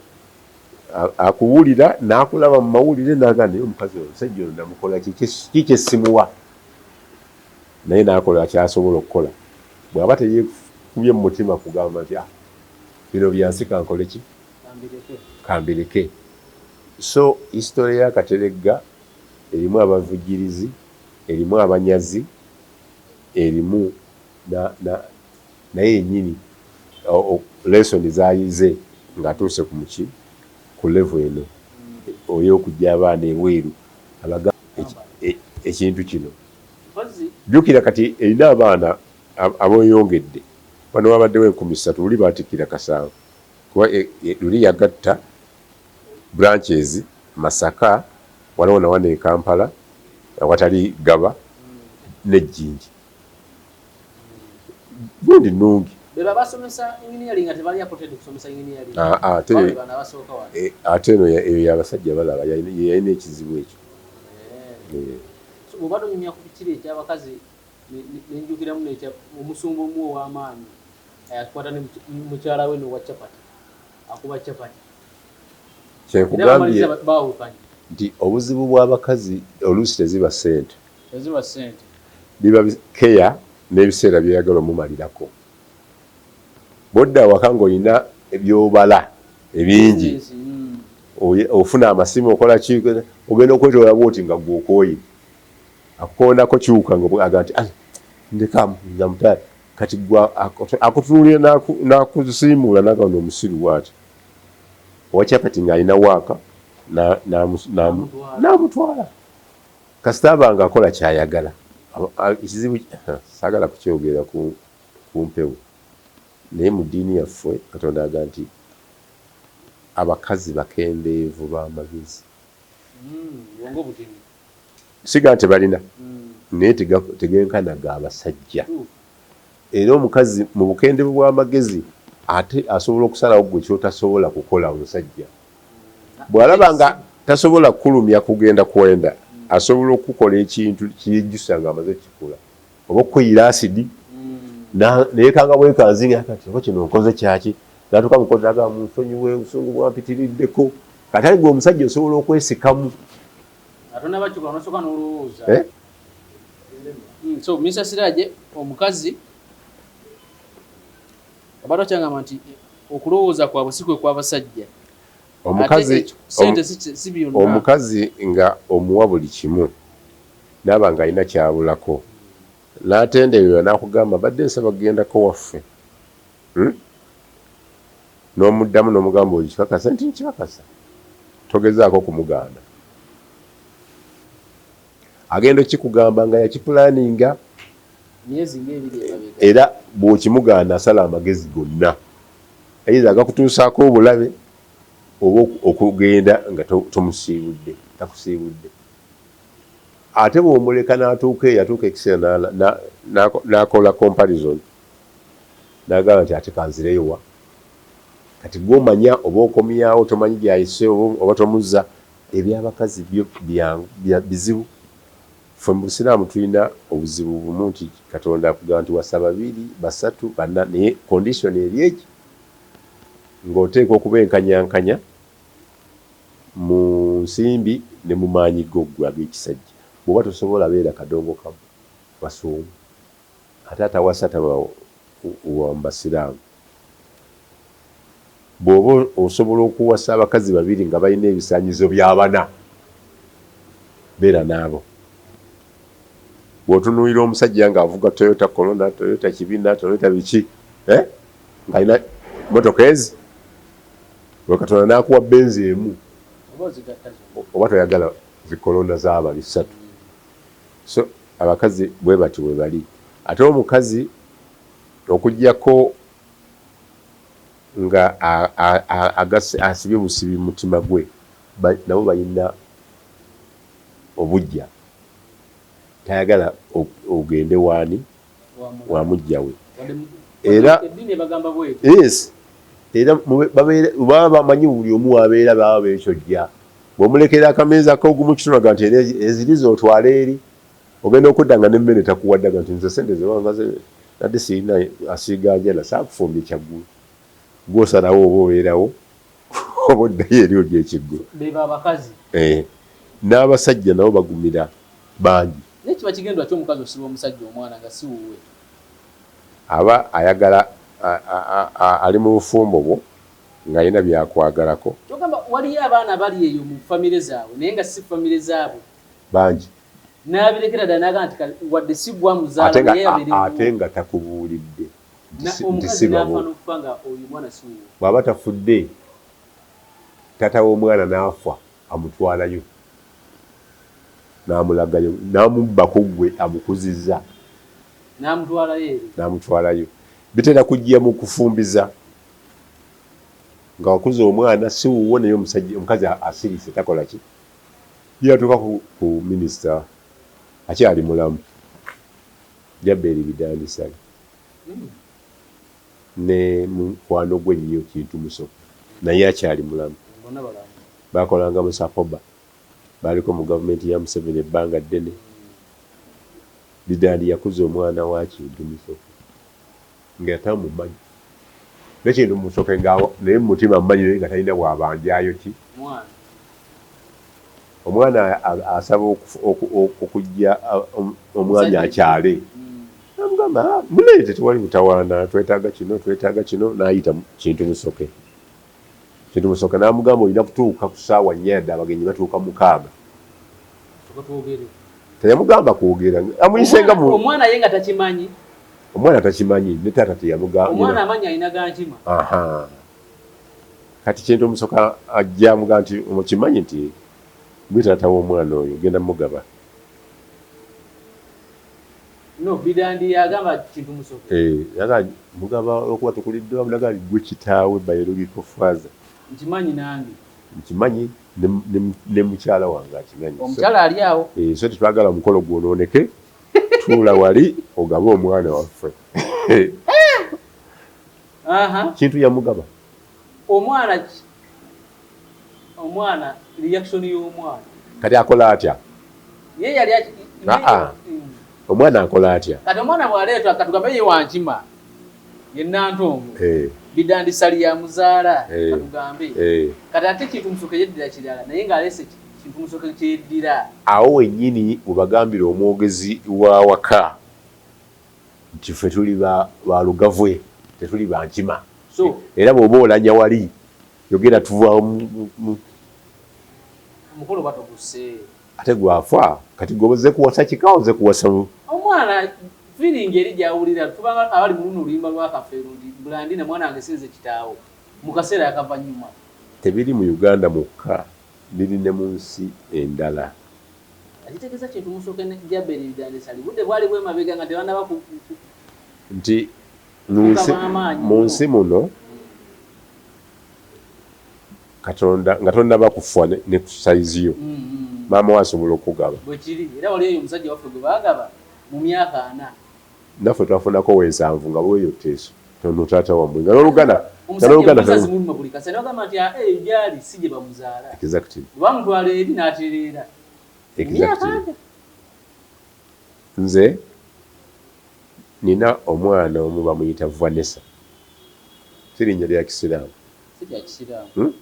Akuwulira n'akulaba mu mawulire n'agamba, "Naye omukazi oyo, omusajja ono namukola ki? Ki kyessimuwa?" Naye n'akola kyasobola okukola. Bw'aba teyekubye mu mutima kugamba nti, "Ah, bino byansi, kankole ki, kambireke." So history ya Kateregga erimu abavujjirizi, erimu abanyazi, erimu naye yennyini lesson zayize ng'atuuse ku muki ku level eno oy'okujja abaana ebweru abaga ekintu kino. Jjukira kati erina abaana ab'oyongedde bano, babaddewo 3,000 luli baatikkira kasanvu, kuba luli yagatta branches Masaka, waliwo nawano e Kampala awatali Gaba n'Ejjinja. Gundi nnungi. Ate eno eyo yabasajja balaba yeyalina ekizibu ekyo. Bw'obadde onyumya ku kiri ekyabakazi, nenjukiramu nekya omusumba omu ow'amaanyi ayakwata ne mukyala we n'owa capati, akuba capati. Kyenkugambye nti obuzibu bw'abakazi oluusi teziba ssente. Teziba ssente. Biba keya n'ebiseera byeyagala omumalirako. Bwodda awaka ng'olina ebyobala ebingi, ofuna amasimu, okola ki, ogenda okwetoola bwoti nga gwe okooye, akukoonako kyuka nga nti, "Ah, ndeka namutayi." Kati gwe akutunuulira n'akusiimuula n'agamba omusiru bw'ati owa capati ng'alina waaka n'amutwala. Kasita aba nga akola kyayagala. Ekizibu saagala kukyogera ku mpewo, naye mu ddiini yaffe Katonda aga nti abakazi bakendeevu b'amagezi. Siga nti balina, naye tegenkana ga abasajja. Era omukazi mu bukendeevu bw'amagezi ate asobola okusalawo gwe kyotasobola kukola. Omusajja bw'alaba nga tasobola kukulumya kugenda kwenda, asobola okukola ekintu kiyejjusa nga amaze kukikola, oba okukweyira asidi neyekanga bwekanzi nga kati oba kino nkoze kyaki, natuka mukotaga munsonyiwe, obusungu bwampitiriddeko. Kati ali gwe omusajja osobola okwesikamu. Eh? So Mr. Siraje, omukazi abadde akyangamba nti okulowooza kwabwe si kwe kw'abasajja. Omukazi sente si byonna. Omukazi nga omuwa buli kimu naaba nga alina kyabulako n'atendererwa n'akugamba badde nsaba kugendako waffe, N'omuddamu n'omugamba okikakasa nti nkikakasa, togezaako kumugaana. Agenda okikugamba nga yakipulaninga era bw'okimugaana asala amagezi gonna ayinza agakutuusaako obulabe oba okugenda nga tomusiibudde, takusiibudde. Ate bw'omuleka n'atuuka eyo, atuuka ekiseera n'akola comparison n'agamba nti ate kanzireyo wa. Kati ggwe omanya oba okomyawo tomanyi gy'ayise oba tomuzza. Eby'abakazi byo byangu bizibu. Ffe mu Busiraamu tulina obuzibu bumu nti Katonda akugamba nti wasa babiri, basatu, bana naye condition eri eki ng'oteekwa okuba enkanyankanya mu nsimbi ne mu maanyi go ggwe ag'ekisajja. Bw'oba tosobola beera kadongo kamu wasa omu. Ate atawasa taba wa mu Basiraamu. Bw'oba osobola okuwasa abakazi babiri nga balina ebisaanyizo bya bana, beera n'abo. Bw'otunuulira omusajja ng'avuga Toyota Corona, Toyota Kibina, Toyota biki, eh? Ng'alina mmotoka ezi, we Katonda n'akuwa Benz emu, oba toyagala zi Corona z'abali ssatu. So abakazi bwe batyo bwe bali. Ate omukazi okuggyako nga asibye busibi mutima gwe, nabo balina obujja, tayagala ogende waani wa mujja we. Era yes, era baba bamanyi buli omu wabeera baba bekyojja. Bw'omulekera akameeza k'ogumu kitunulaga nti era eziri z'otwala eri, ogenda okudda nga n'emmere takuwadde aga nti nze sente zewangaze nadde sirina asiiga njala saakufumbye kyaggulo. Gw'osalawo oba obeerawo oba oddayo eri olya ekiggulo. Bebo abakazi. Eh, n'abasajja nabo bagumira bangi. Naye kiba kigendwa ki omukazi osiba omusajja omwana nga si wuwe? Aba ayagala ali mu bufumbo bwo ng'alina by'akwagalako. Ky'ogamba waliyo abaana abali eyo mu famire zaabwe naye nga si famire zaabwe. Bangi. N'abirekera ddala n'agamba nti wadde si gwe amuzaala naye abeere wuwo. Ate nga takubuulidde nti si Omukazi babo. n'afa n'okufa nga oyo omwana si wuwe. Bw'aba tafudde, taata w'omwana n'afa amutwalayo n'amulagayo n'amubbako ggwe amukuzizza. N'amutwalayo eri. N'amutwalayo. Bitera kujja mu kufumbiza. Nga wakuza omwana si wuwo naye omusajja omukazi asirise takola ki. Ye yatuuka ku, ku minisita akyali mulamu Jaberi Bidandi Ssali ne mukwano gwe ennyo Kintu Musoke naye akyali mulamu. Baakolanga mu Sapoba, baaliko mu gavumenti ya Museveni ebbanga ddene. Bidandi yakuza omwana wa Kintu Musoke nga tamumanyi. Ne Kintu Musoke nga naye mu mutima amumanyi naye nga talina bw'abanjaayo ki. Omwana asaba okujja omwami akyale. Namugamba muleete tewali mutawaana, twetaaga kino, twetaaga kino, n'ayita Kintu Musoke. Kintu Musoke n'amugamba olina kutuuka ku ssaawa nnya yadde abagenyi batuuka mukaaga. Teyamugamba kwogera, amuyise nga omwana ye nga takimanyi. Omwana takimanyi ne taata teyamugamba. Omwana amanyi alina ga nkima. Aha. Kati Kintu Musoke ajja amugamba nti omukimanyi nti gwe taata w'omwana oyo ogenda mugaba. No, Bidandi yagamba Kintu Musoke. Eh, yagamba mugaba olwokuba tukulidde wamu, nagamba gwe kitaawe biological father. Nkimanyi nange. Nkimanyi ne mukyala wange akimanyi. Omukyala ali awo. Eh, so tetwagala mukolo gwonooneke, tuula wali ogabe omwana waffe. Kintu yamugaba. Omwana omwana reaction y'omwana. Kati akola atya? Ye yali Omwana akola atya? Kati omwana bw'aleetwa katugambe ye wankima ye Nantongo. Bidandi Ssali ya muzaala katugambe. Kati ate Kintu Musoke yeddira kirala naye ng'aleese ki? Kintu Musoke kyeddira. Awo wennyini webagambira omwogezi wa waka nti ffe tuli ba Lugavwe, tetuli ba Nkima. So era bw'oba olanya wali yogera tuva omukolo batoguse. Ate gwafa kati gwe oze kuwasa kika, oze kuwasa omwana feeling eri gyawulira tubanga abali mu luno oluyimba lwa Kafeero nti Blandina mwana wange sinze kitaawo mu kaseera akavanyuma. Tebiri mu Uganda mwokka, biri ne mu nsi endala. Akitegeeza Kintu Musoke ne Jaberi Bidandesali budde bwali bwemabega nga tebanaba ku nti mu nsi muno Katonda nga tonnaba kufa ne ku sayizi yo maama wo asobola okukugaba. Bwekiri era wali eyo omusajja waffe gwe baagaba mu myaka 40. Naffe twafunako wensanvu nga bweyotta eso tono taata wammwe nga n'oluganda omusajja zimuluma buli kaseera bagamba nti eyo gyali si gye bamuzaala. Exactly. Bamutwala eri n'atereera. Exactly. Nze nina omwana omu bamuyita Vanessa. Si linnya lya Kisiraamu. Si lya Kisiraamu.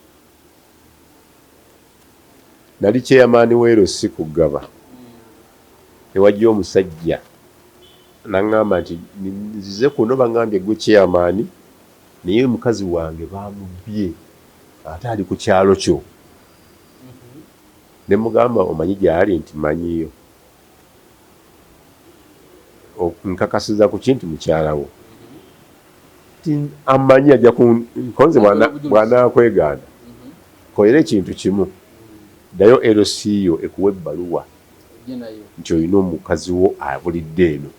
Nali chairman w'ero si kugaba. Ewajja omusajja n'aŋŋamba nti nzize kuno baŋŋambye gwe chairman naye mukazi wange bamubbye ate ali ku kyalo kyo. Ne mugamba omanyi gy'ali nti manyiyo. Nkakasiza ku ki nti mukyala wo. Amanyi ajja konze bw'anaakwegaana. Kolera ekintu kimu. Ddayo LC yo ekuwa ebbaluwa nti olina omukazi wo abulidde eno.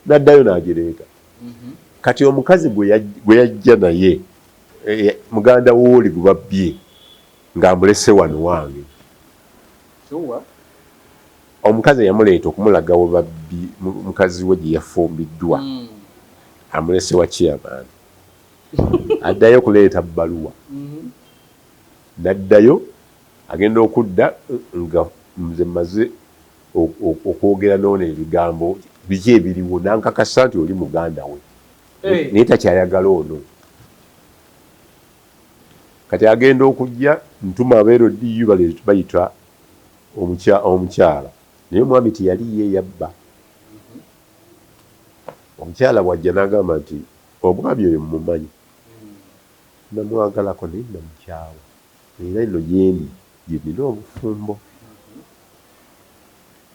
N'addayo n'agireeta. Kati omukazi gwe yajja naye muganda wooli gwe babbye ng'amulese wano wange. Omukazi yamuleeta okumulaga we babbi mukazi we gye yafumbiddwa amulese wa chairman. Addayo okuleeta bbaluwa. N'addayo agenda okudda nga nze mmaze okwogera n'ono ebigambo biki ebiriwo n'ankakasa nti oli muganda we. Naye takyayagala ono. Kati agenda okujja ntuma aba LDU bayita omukyala naye omwami teyali ye yabba. Omukyala bw'ajja n'agamba nti omwami oyo mmumanyi namwagalako naye namukyawa era eno gyendi gye nnina obufumbo.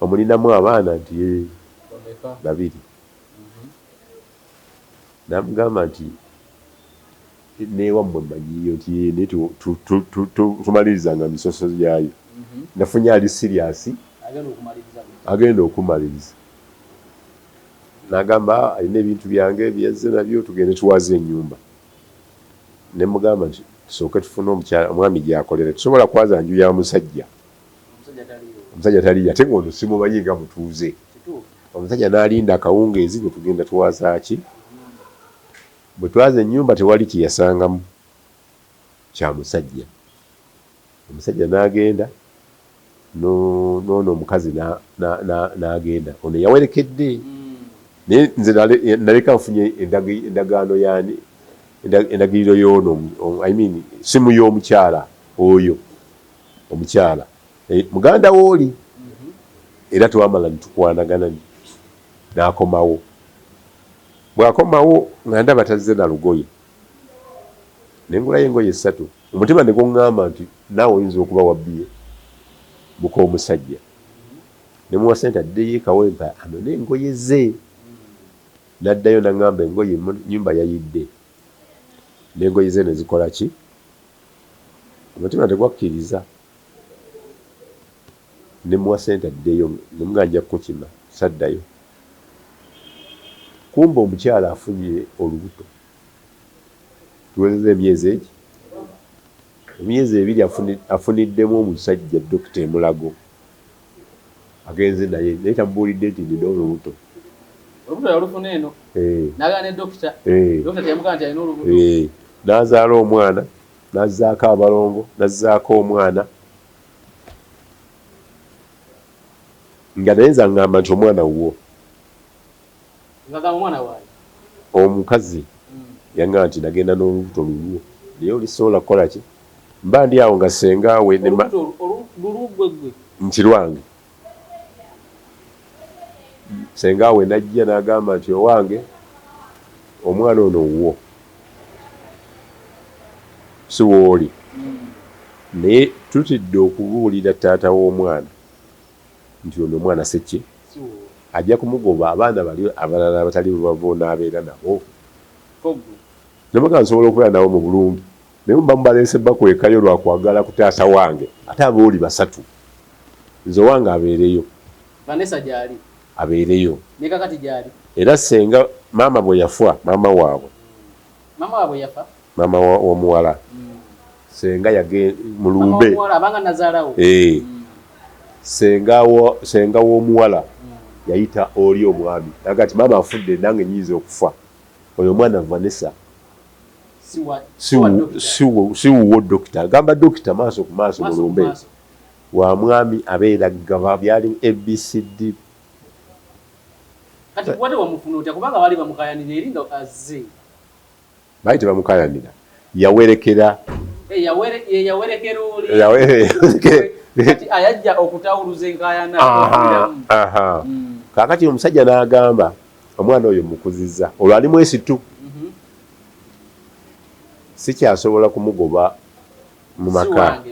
Omulinamu abaana nti babiri. N'amugamba nti neewammwe mmanyiiyo nti naye tumalirizanga misoso gyayo. Nafunye ali serious agenda okumaliriza. N'agamba alina ebintu byange byazze nabyo tugende tuwaze ennyumba. Ne mugamba nti tusooke tufune omwami gy'akolera. Tusobola kwaza nju ya musajja. Omusajja taliyo ate ng'ono simumanyi nga mutuuze. Omusajja n'alinda akawungeezi ne tugenda tuwaza ki? Bwe twaza ennyumba tewali kye yasangamu kya musajja. Omusajja n'agenda n'ono omukazi n'agenda. Ono yawerekedde. Naye nze naleka nfunye endagaano yaani endagiriro y'ono, I mean simu y'omukyala oyo omukyala muganda wooli era twamala ne tukwanagana n'akomawo. Bw'akomawo nga ndaba tazze na lugoye ne ngulayo engoye 3. Omutima ne guŋŋamba nti naawe oyinza okuba wabbiye muka omusajja. Ne muwa ssente addeyo e Kawempe anone engoye ze. N'addayo n'aŋŋamba engoye nnyumba yayidde n'engoye ze ne zikola ki? Omutima tegwakkiriza. Ne muwa ssente addeyo ne mugamba nja kukukima saddayo. Kumbe omukyala afunye olubuto. Tuwezezza emyezi egi? Emyezi 2 afuniddemu omusajja dokita Emulago. Agenze naye naye tamubuulidde nti nnina olubuto. Olubuto yalufuna eno. N'agenda ne dokita. Dokita teyamugamba nti alina olubuto. N'azaala omwana, n'azzaako abalongo, n'azzaako omwana. Nga naye nze aŋŋamba nti omwana wuwo. Ng'agamba omwana waayo. Omukazi yaŋŋamba nti nagenda n'olubuto lulwo naye olisobola kukola ki? Mba ndi awo nga senga we ne lulugwe nti lwange senga we najja n'agamba nti owange omwana ono wuwo, si wooli, naye tutidde okubuulira taata w'omwana nti ono omwana seki ajja kumugoba, abaana bali abalala abatali babo n'abeera nabo. Namaga nsobola okubeera nabo mu bulungi, naye mba mubaleese bakwekayo lwakwagala kutaasa wange, ate abooli basatu, nze owange abeereyo. Vanessa gyali. Abeereyo. Ne kakati gyali. Era senga maama bwe yafa, maama waabwe, Maama waabwe yafa? Maama w'omuwala. Senga yage mulumbe. Mama abanga nazaalawo. Eh. Senga w'omuwala yayita oli omwami. Naga nti maama afudde, nange nyinza okufa. Oyo omwana Vanessa si wuwo dokita. Agamba dokita maaso ku maaso mulumbe. Wa mwami abeera Gaba, byali ABCD. Kati wate wamufuna otya, kubanga baali bamukayanira eri nga azze? Baali tebamukayanira, yawerekera. Yawerekera oli kati ayajja okutawuluza enkayana. Kaakati omusajja n'agamba omwana oyo mukuzizza, olwo ali mwesitu, sikyasobola kumugoba mu maka,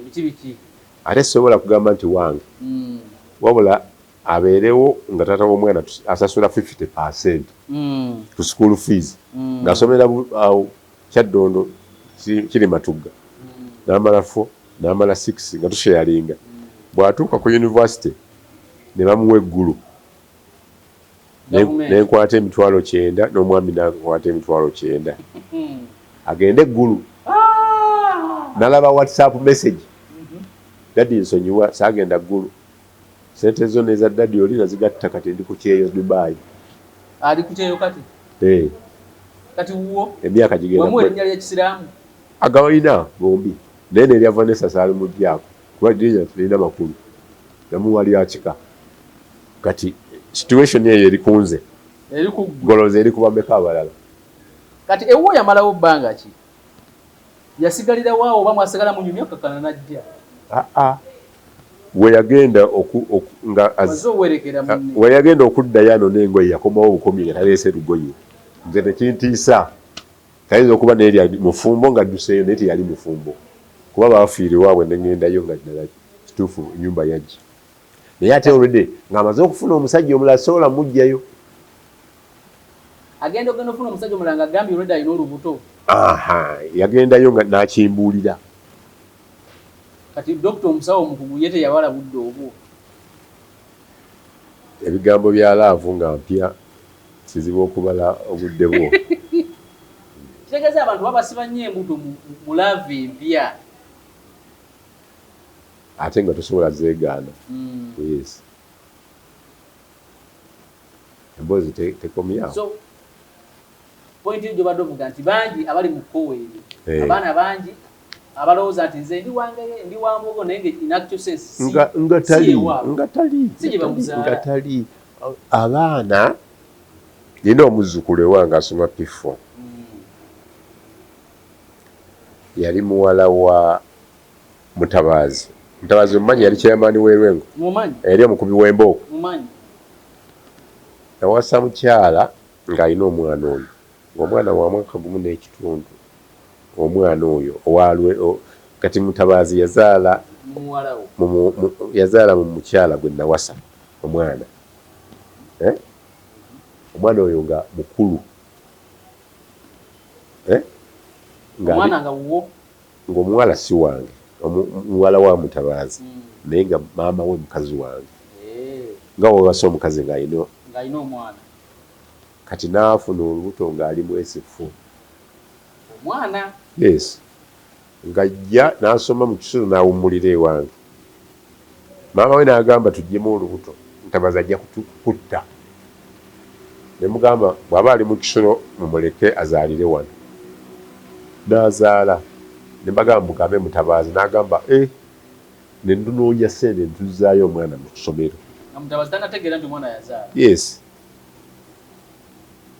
ate sisobola kugamba nti wange, wabula abeerewo nga taata w'omwana asasula 50% ku school fees, ng'asomera awo Kyaddondo kiri Matugga, n'amala 4, n'amala 6 nga tusharinga. Bw'atuuka ku university ne bamuwa eggulu, nenkwata 90,000 n'omwami n'akwata 90,000 agende eggulu. Nalaba WhatsApp message, "Daddy, nsonyiwa, saagenda ggulu, sente zo neza daddy oli nazigatta, kati ndi ku kyeyo Dubai." Ali ku kyeyo kati? Eh. Kati wuwo? Emyaka gigenda. Wamuwa erinnya ly'ekisiraamu? Agabalina bombi, naye nerya Vanessa saalimuggyako kuba linnya terina makulu, namuwa lya kika. Kati situation eyo eri kunze. Eri ku Golooza eri kubameka abalala. Kati ewuwo yamalawo bbanga ki? Yasigalira waawo oba mwasigala munyumya kakana najja? Aa, weyagenda nga owerekera munne. Weyagenda okuddayo ano n'engoye, yakomawo bukomi nga taleese lugoye. Nze tekintiisa, tayinza okuba naye mufumbo nga adduseeyo, naye teyali mufumbo kuba bafiire waabwe. Neŋŋendayo nga ddala kituufu nyumba yajja, naye ate already ng'amaze okufuna omusajja omulala, sobola mugjayo. Agenda ogenda ofuna omusajja omulala nga agambye already alina olubuto? Aha, yagendayo nga n'akimbuulira. Kati dokita omusawo omukugu ye teyawala budde obwo? Ebigambo bya love nga mpya, kizibu okubala obudde bwo. Kitegeeza abantu babasiba nnyo embuto mu love empya. Ate nga tosobola zeegaana. Yes, emboozi tekomyawo. So point eyo gyobadde ovuga nti bangi abali mu kkowa eryo, abaana bangi abalowooza nti nze ndi wangeye, ndi wambogo, naye nga in actual sense nga tali ewaabwe. Nga tali. Si gye bamuzaala. Nga tali. Abaana, nina omuzzukulu ewange asoma P4, yali muwala wa Mutabaazi. Mutabaazi omumanyi? Yali chairman w'erwengo. Mumanyi. Yali omukubi w'embooko. Mumanyi. Nawasa mukyala ng'alina omwana oyo, ng'omwana wa mwaka gumu n'ekitundu, omwana oyo owalwe. Kati Mutabaazi yazaala muwalawo. Yazaala mu mukyala gwe nawasa omwana, eh? Omwana oyo nga mukulu, eh? Omwana nga wuwo? Ng'omuwala si wange, muwala wa Mutabaazi, naye nga maama we mukazi wange. Nga wewasa omukazi ng'alina ng'alina omwana. Kati n'afuna olubuto ng'ali mwesifu. Omwana? Yes, ng'ajja n'asoma mu kisulo n'awummulira ewange. Maama we n'agamba tuggyemu olubuto, Mutabazi ajja kutta. Ne mugamba bw'aba ali mu kisulo mumuleke azaalire wano. N'azaala, ne mbagamba mugambe Mutabaazi, n'agamba e ne ndunoonya ssente ntuzzaayo omwana mu ssomero. Nga Mutabazi tanategeera nti omwana yazaala? Yes.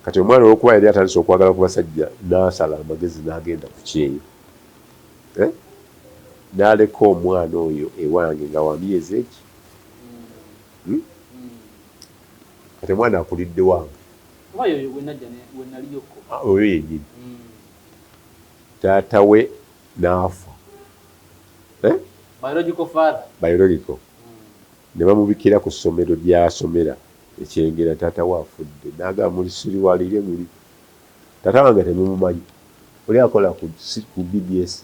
Kati omwana olwokuba yali atandise okwagala ku basajja, n'asala amagezi n'agenda ku kyeyo, eh? N'aleka omwana oyo ewange nga wa myezi eki. Hmm? Kati omwana akulidde wange. Oba yoyo gwe najja we naliyokko? Ah, oyo yennyini. Taata we n'afa. Eh? Biological father. Biological. Ne bamubikira ku ssomero gy'asomera ekyengera, taata we afudde. N'agamba, "Mulisiriwalire muli taata wange temumumanyi, oli akola ku BBS."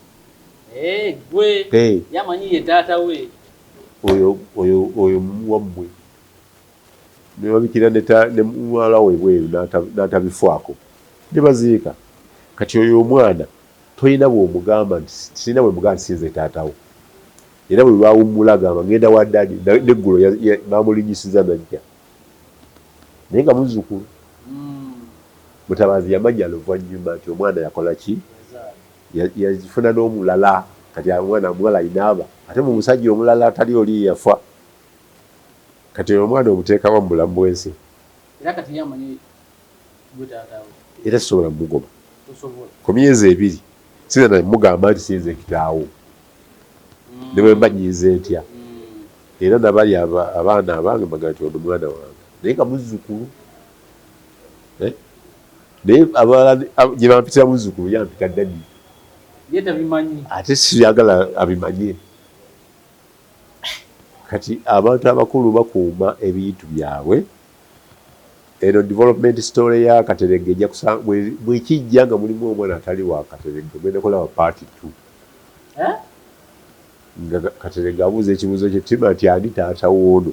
Eh, gwe Hey. yamanyi ye taata we. Oyo oyo oyo wammwe. Ne babikira ne muwala we bweru, n'atabifaako, ne baziika. Kati oyo omwana tolina bw'omugamba nti sirina bwe mugamba nti sinze taatawo. Era bwe bawummula agamba, "Ngenda wa daddy." Neggulo bamulinyisiza najja, naye nga muzzukulu. Mutabazi yamanya luvannyuma nti omwana yakola ki? Yazaala. Yazifuna n'omulala. Kati omwana omuwala alinaaba ate mu musajja omulala atali oli yafa. Kati oyo omwana omuteekawa mu bulamu bw'ensi? Era kati yamanyi gwe taata we. Era sisobola mumugoba. Tosobola. Ku myezi 2 sinza namugamba nti sinze kitaawo, ne bwe mba nyiize ntya. Era nabali abaana abange mbaga nti ono mwana wange, naye nga muzzukulu. Eh? Naye abalala gye bampitira muzzukulu, yampita daddy. Ye tabimanyi. Ate siyagala abimanye. Kati abantu abakulu bakuuma ebintu byabwe. Eno development story ya Katerege ejja bwekijja nga mulimu omwana atali wa Katerege, ogenda kulaba part two. Eh? Nga Katerege abuuza ekibuuzo kyettima nti, "Ani taata w'ono?"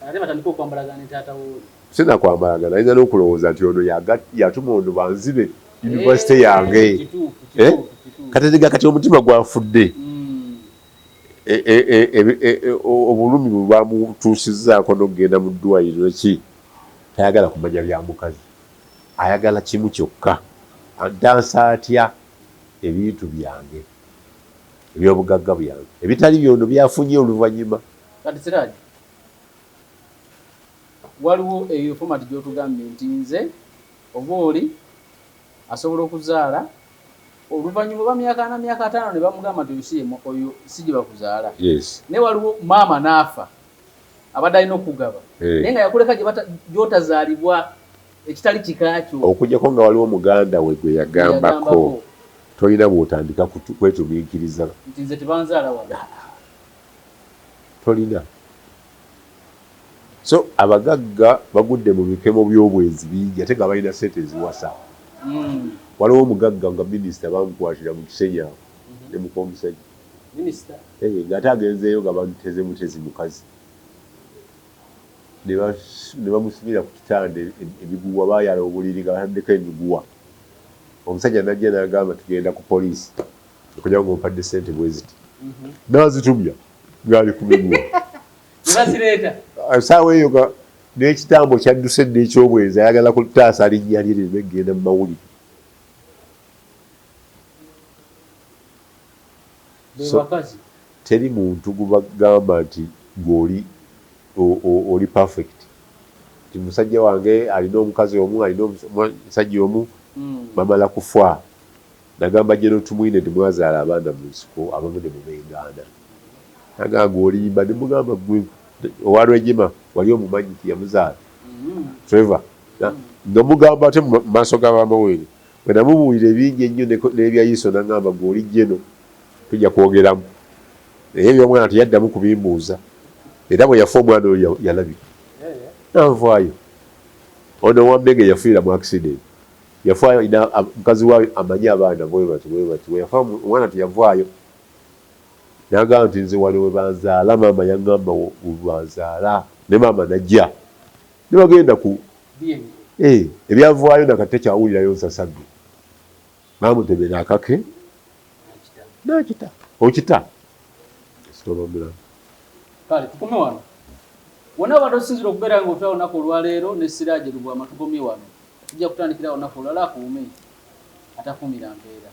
Ate batandika okwambalagana ne taata wooli. Sinakwambalagana, ayinza n'okulowooza nti ono yatuma ono banzibe university yange. Kituufu. Eh? Kituufu, kituufu. Katerega kati omutima gwafudde. Obulumi bwe bamutuusizzaako n'okugenda mu ddwaliro ki, tayagala kumanya bya mukazi, ayagala kimu kyokka, antansa atya ebintu byange, ebyobugagga byange ebitali byono byafunye oluvannyuma. Kati Siraji, waliwo eyo format gy'otugambye nti nze oba oli asobola okuzaala oluvannyuma oba myaka 40, myaka 50, ne bamugamba nti oyo si ye oyo si gye bakuzaala. Yes. Naye waliwo maama n'afa abadde alina okugaba, naye nga yakuleka gy'otazaalibwa, ekitali kika kyo. Okujjako nga waliwo muganda we gwe yagambako. Yagambako. Tolina bw'otandika kwetumiikiriza. Nti nze tebanzaala wano. Tolina. So abagagga bagudde mu bikemo by'obwenzi bingi, ate nga balina sente eziwasa. Waliwo omugagga nga minisita, bamukwatira mu Kisenyi awo ne muka omusajja. Minisita? Eh, ng'ate agenzeeyo nga bamuteze mutezi mukazi, ne bamusibira ku kitanda emiguwa, baayala obuliri nga bataddeko emiguwa. Omusajja najja n'agamba, "Tugenda ku poliisi okugira nga ompadde sente bwe ziti." N'azitumya ng'ali ku miguwa. Ne bazireeta. Essaawa eyo nga n'ekitambo kyadduse dda ekyobwenzi, ayagala kutaasa linnya lye lireme kugenda mu mawulire. Be bakazi. Teri muntu gubagamba nti gw'oli oli perfect, nti musajja wange alina omukazi omu, alina omusajja omu. Bamala kufa. Nagamba General Tumwine nti mwazaala abaana mu nsiko, abamu ne mubengaana. Nagamba, "Gwe olimba." Ne mugamba, "Gwe owa Rwejema wali omumanyi nti yamuzaala?" Trevor. Nga mugamba ate mu maaso g'abamawulire, bwe namubuulira ebingi ennyo n'ebya Iso, nagamba, "Gwe oli jeno, tujja kwogeramu." Naye ebyomwana teyaddamu kubimbuuza. Era bwe yafa omwana oyo yalabika nanvaayo. Ono Wambege yafiira mu accident, yafaayo ina mukazi waayo amanyi abaana bwe bati bwe bati. Bwe yafa omwana teyavaayo, nagamba nti, "Nze wali we banzaala, maama yaŋŋamba we banzaala." Ne maama najja ne bagenda ku DNA. Eh, ebyavaayo nakati tekyawulirayo nsasagge. Bamutemera akake. Nakita. Nakita okita sitoba mulamu. Kale tukome wano. Wonna obadde osinzira okubeera nga otwala olunaku olwaleero ne Siraje Lubwama, tukomye wano. Tujja kutandikira olunaku olulala. Akuume atakuumira mpeera.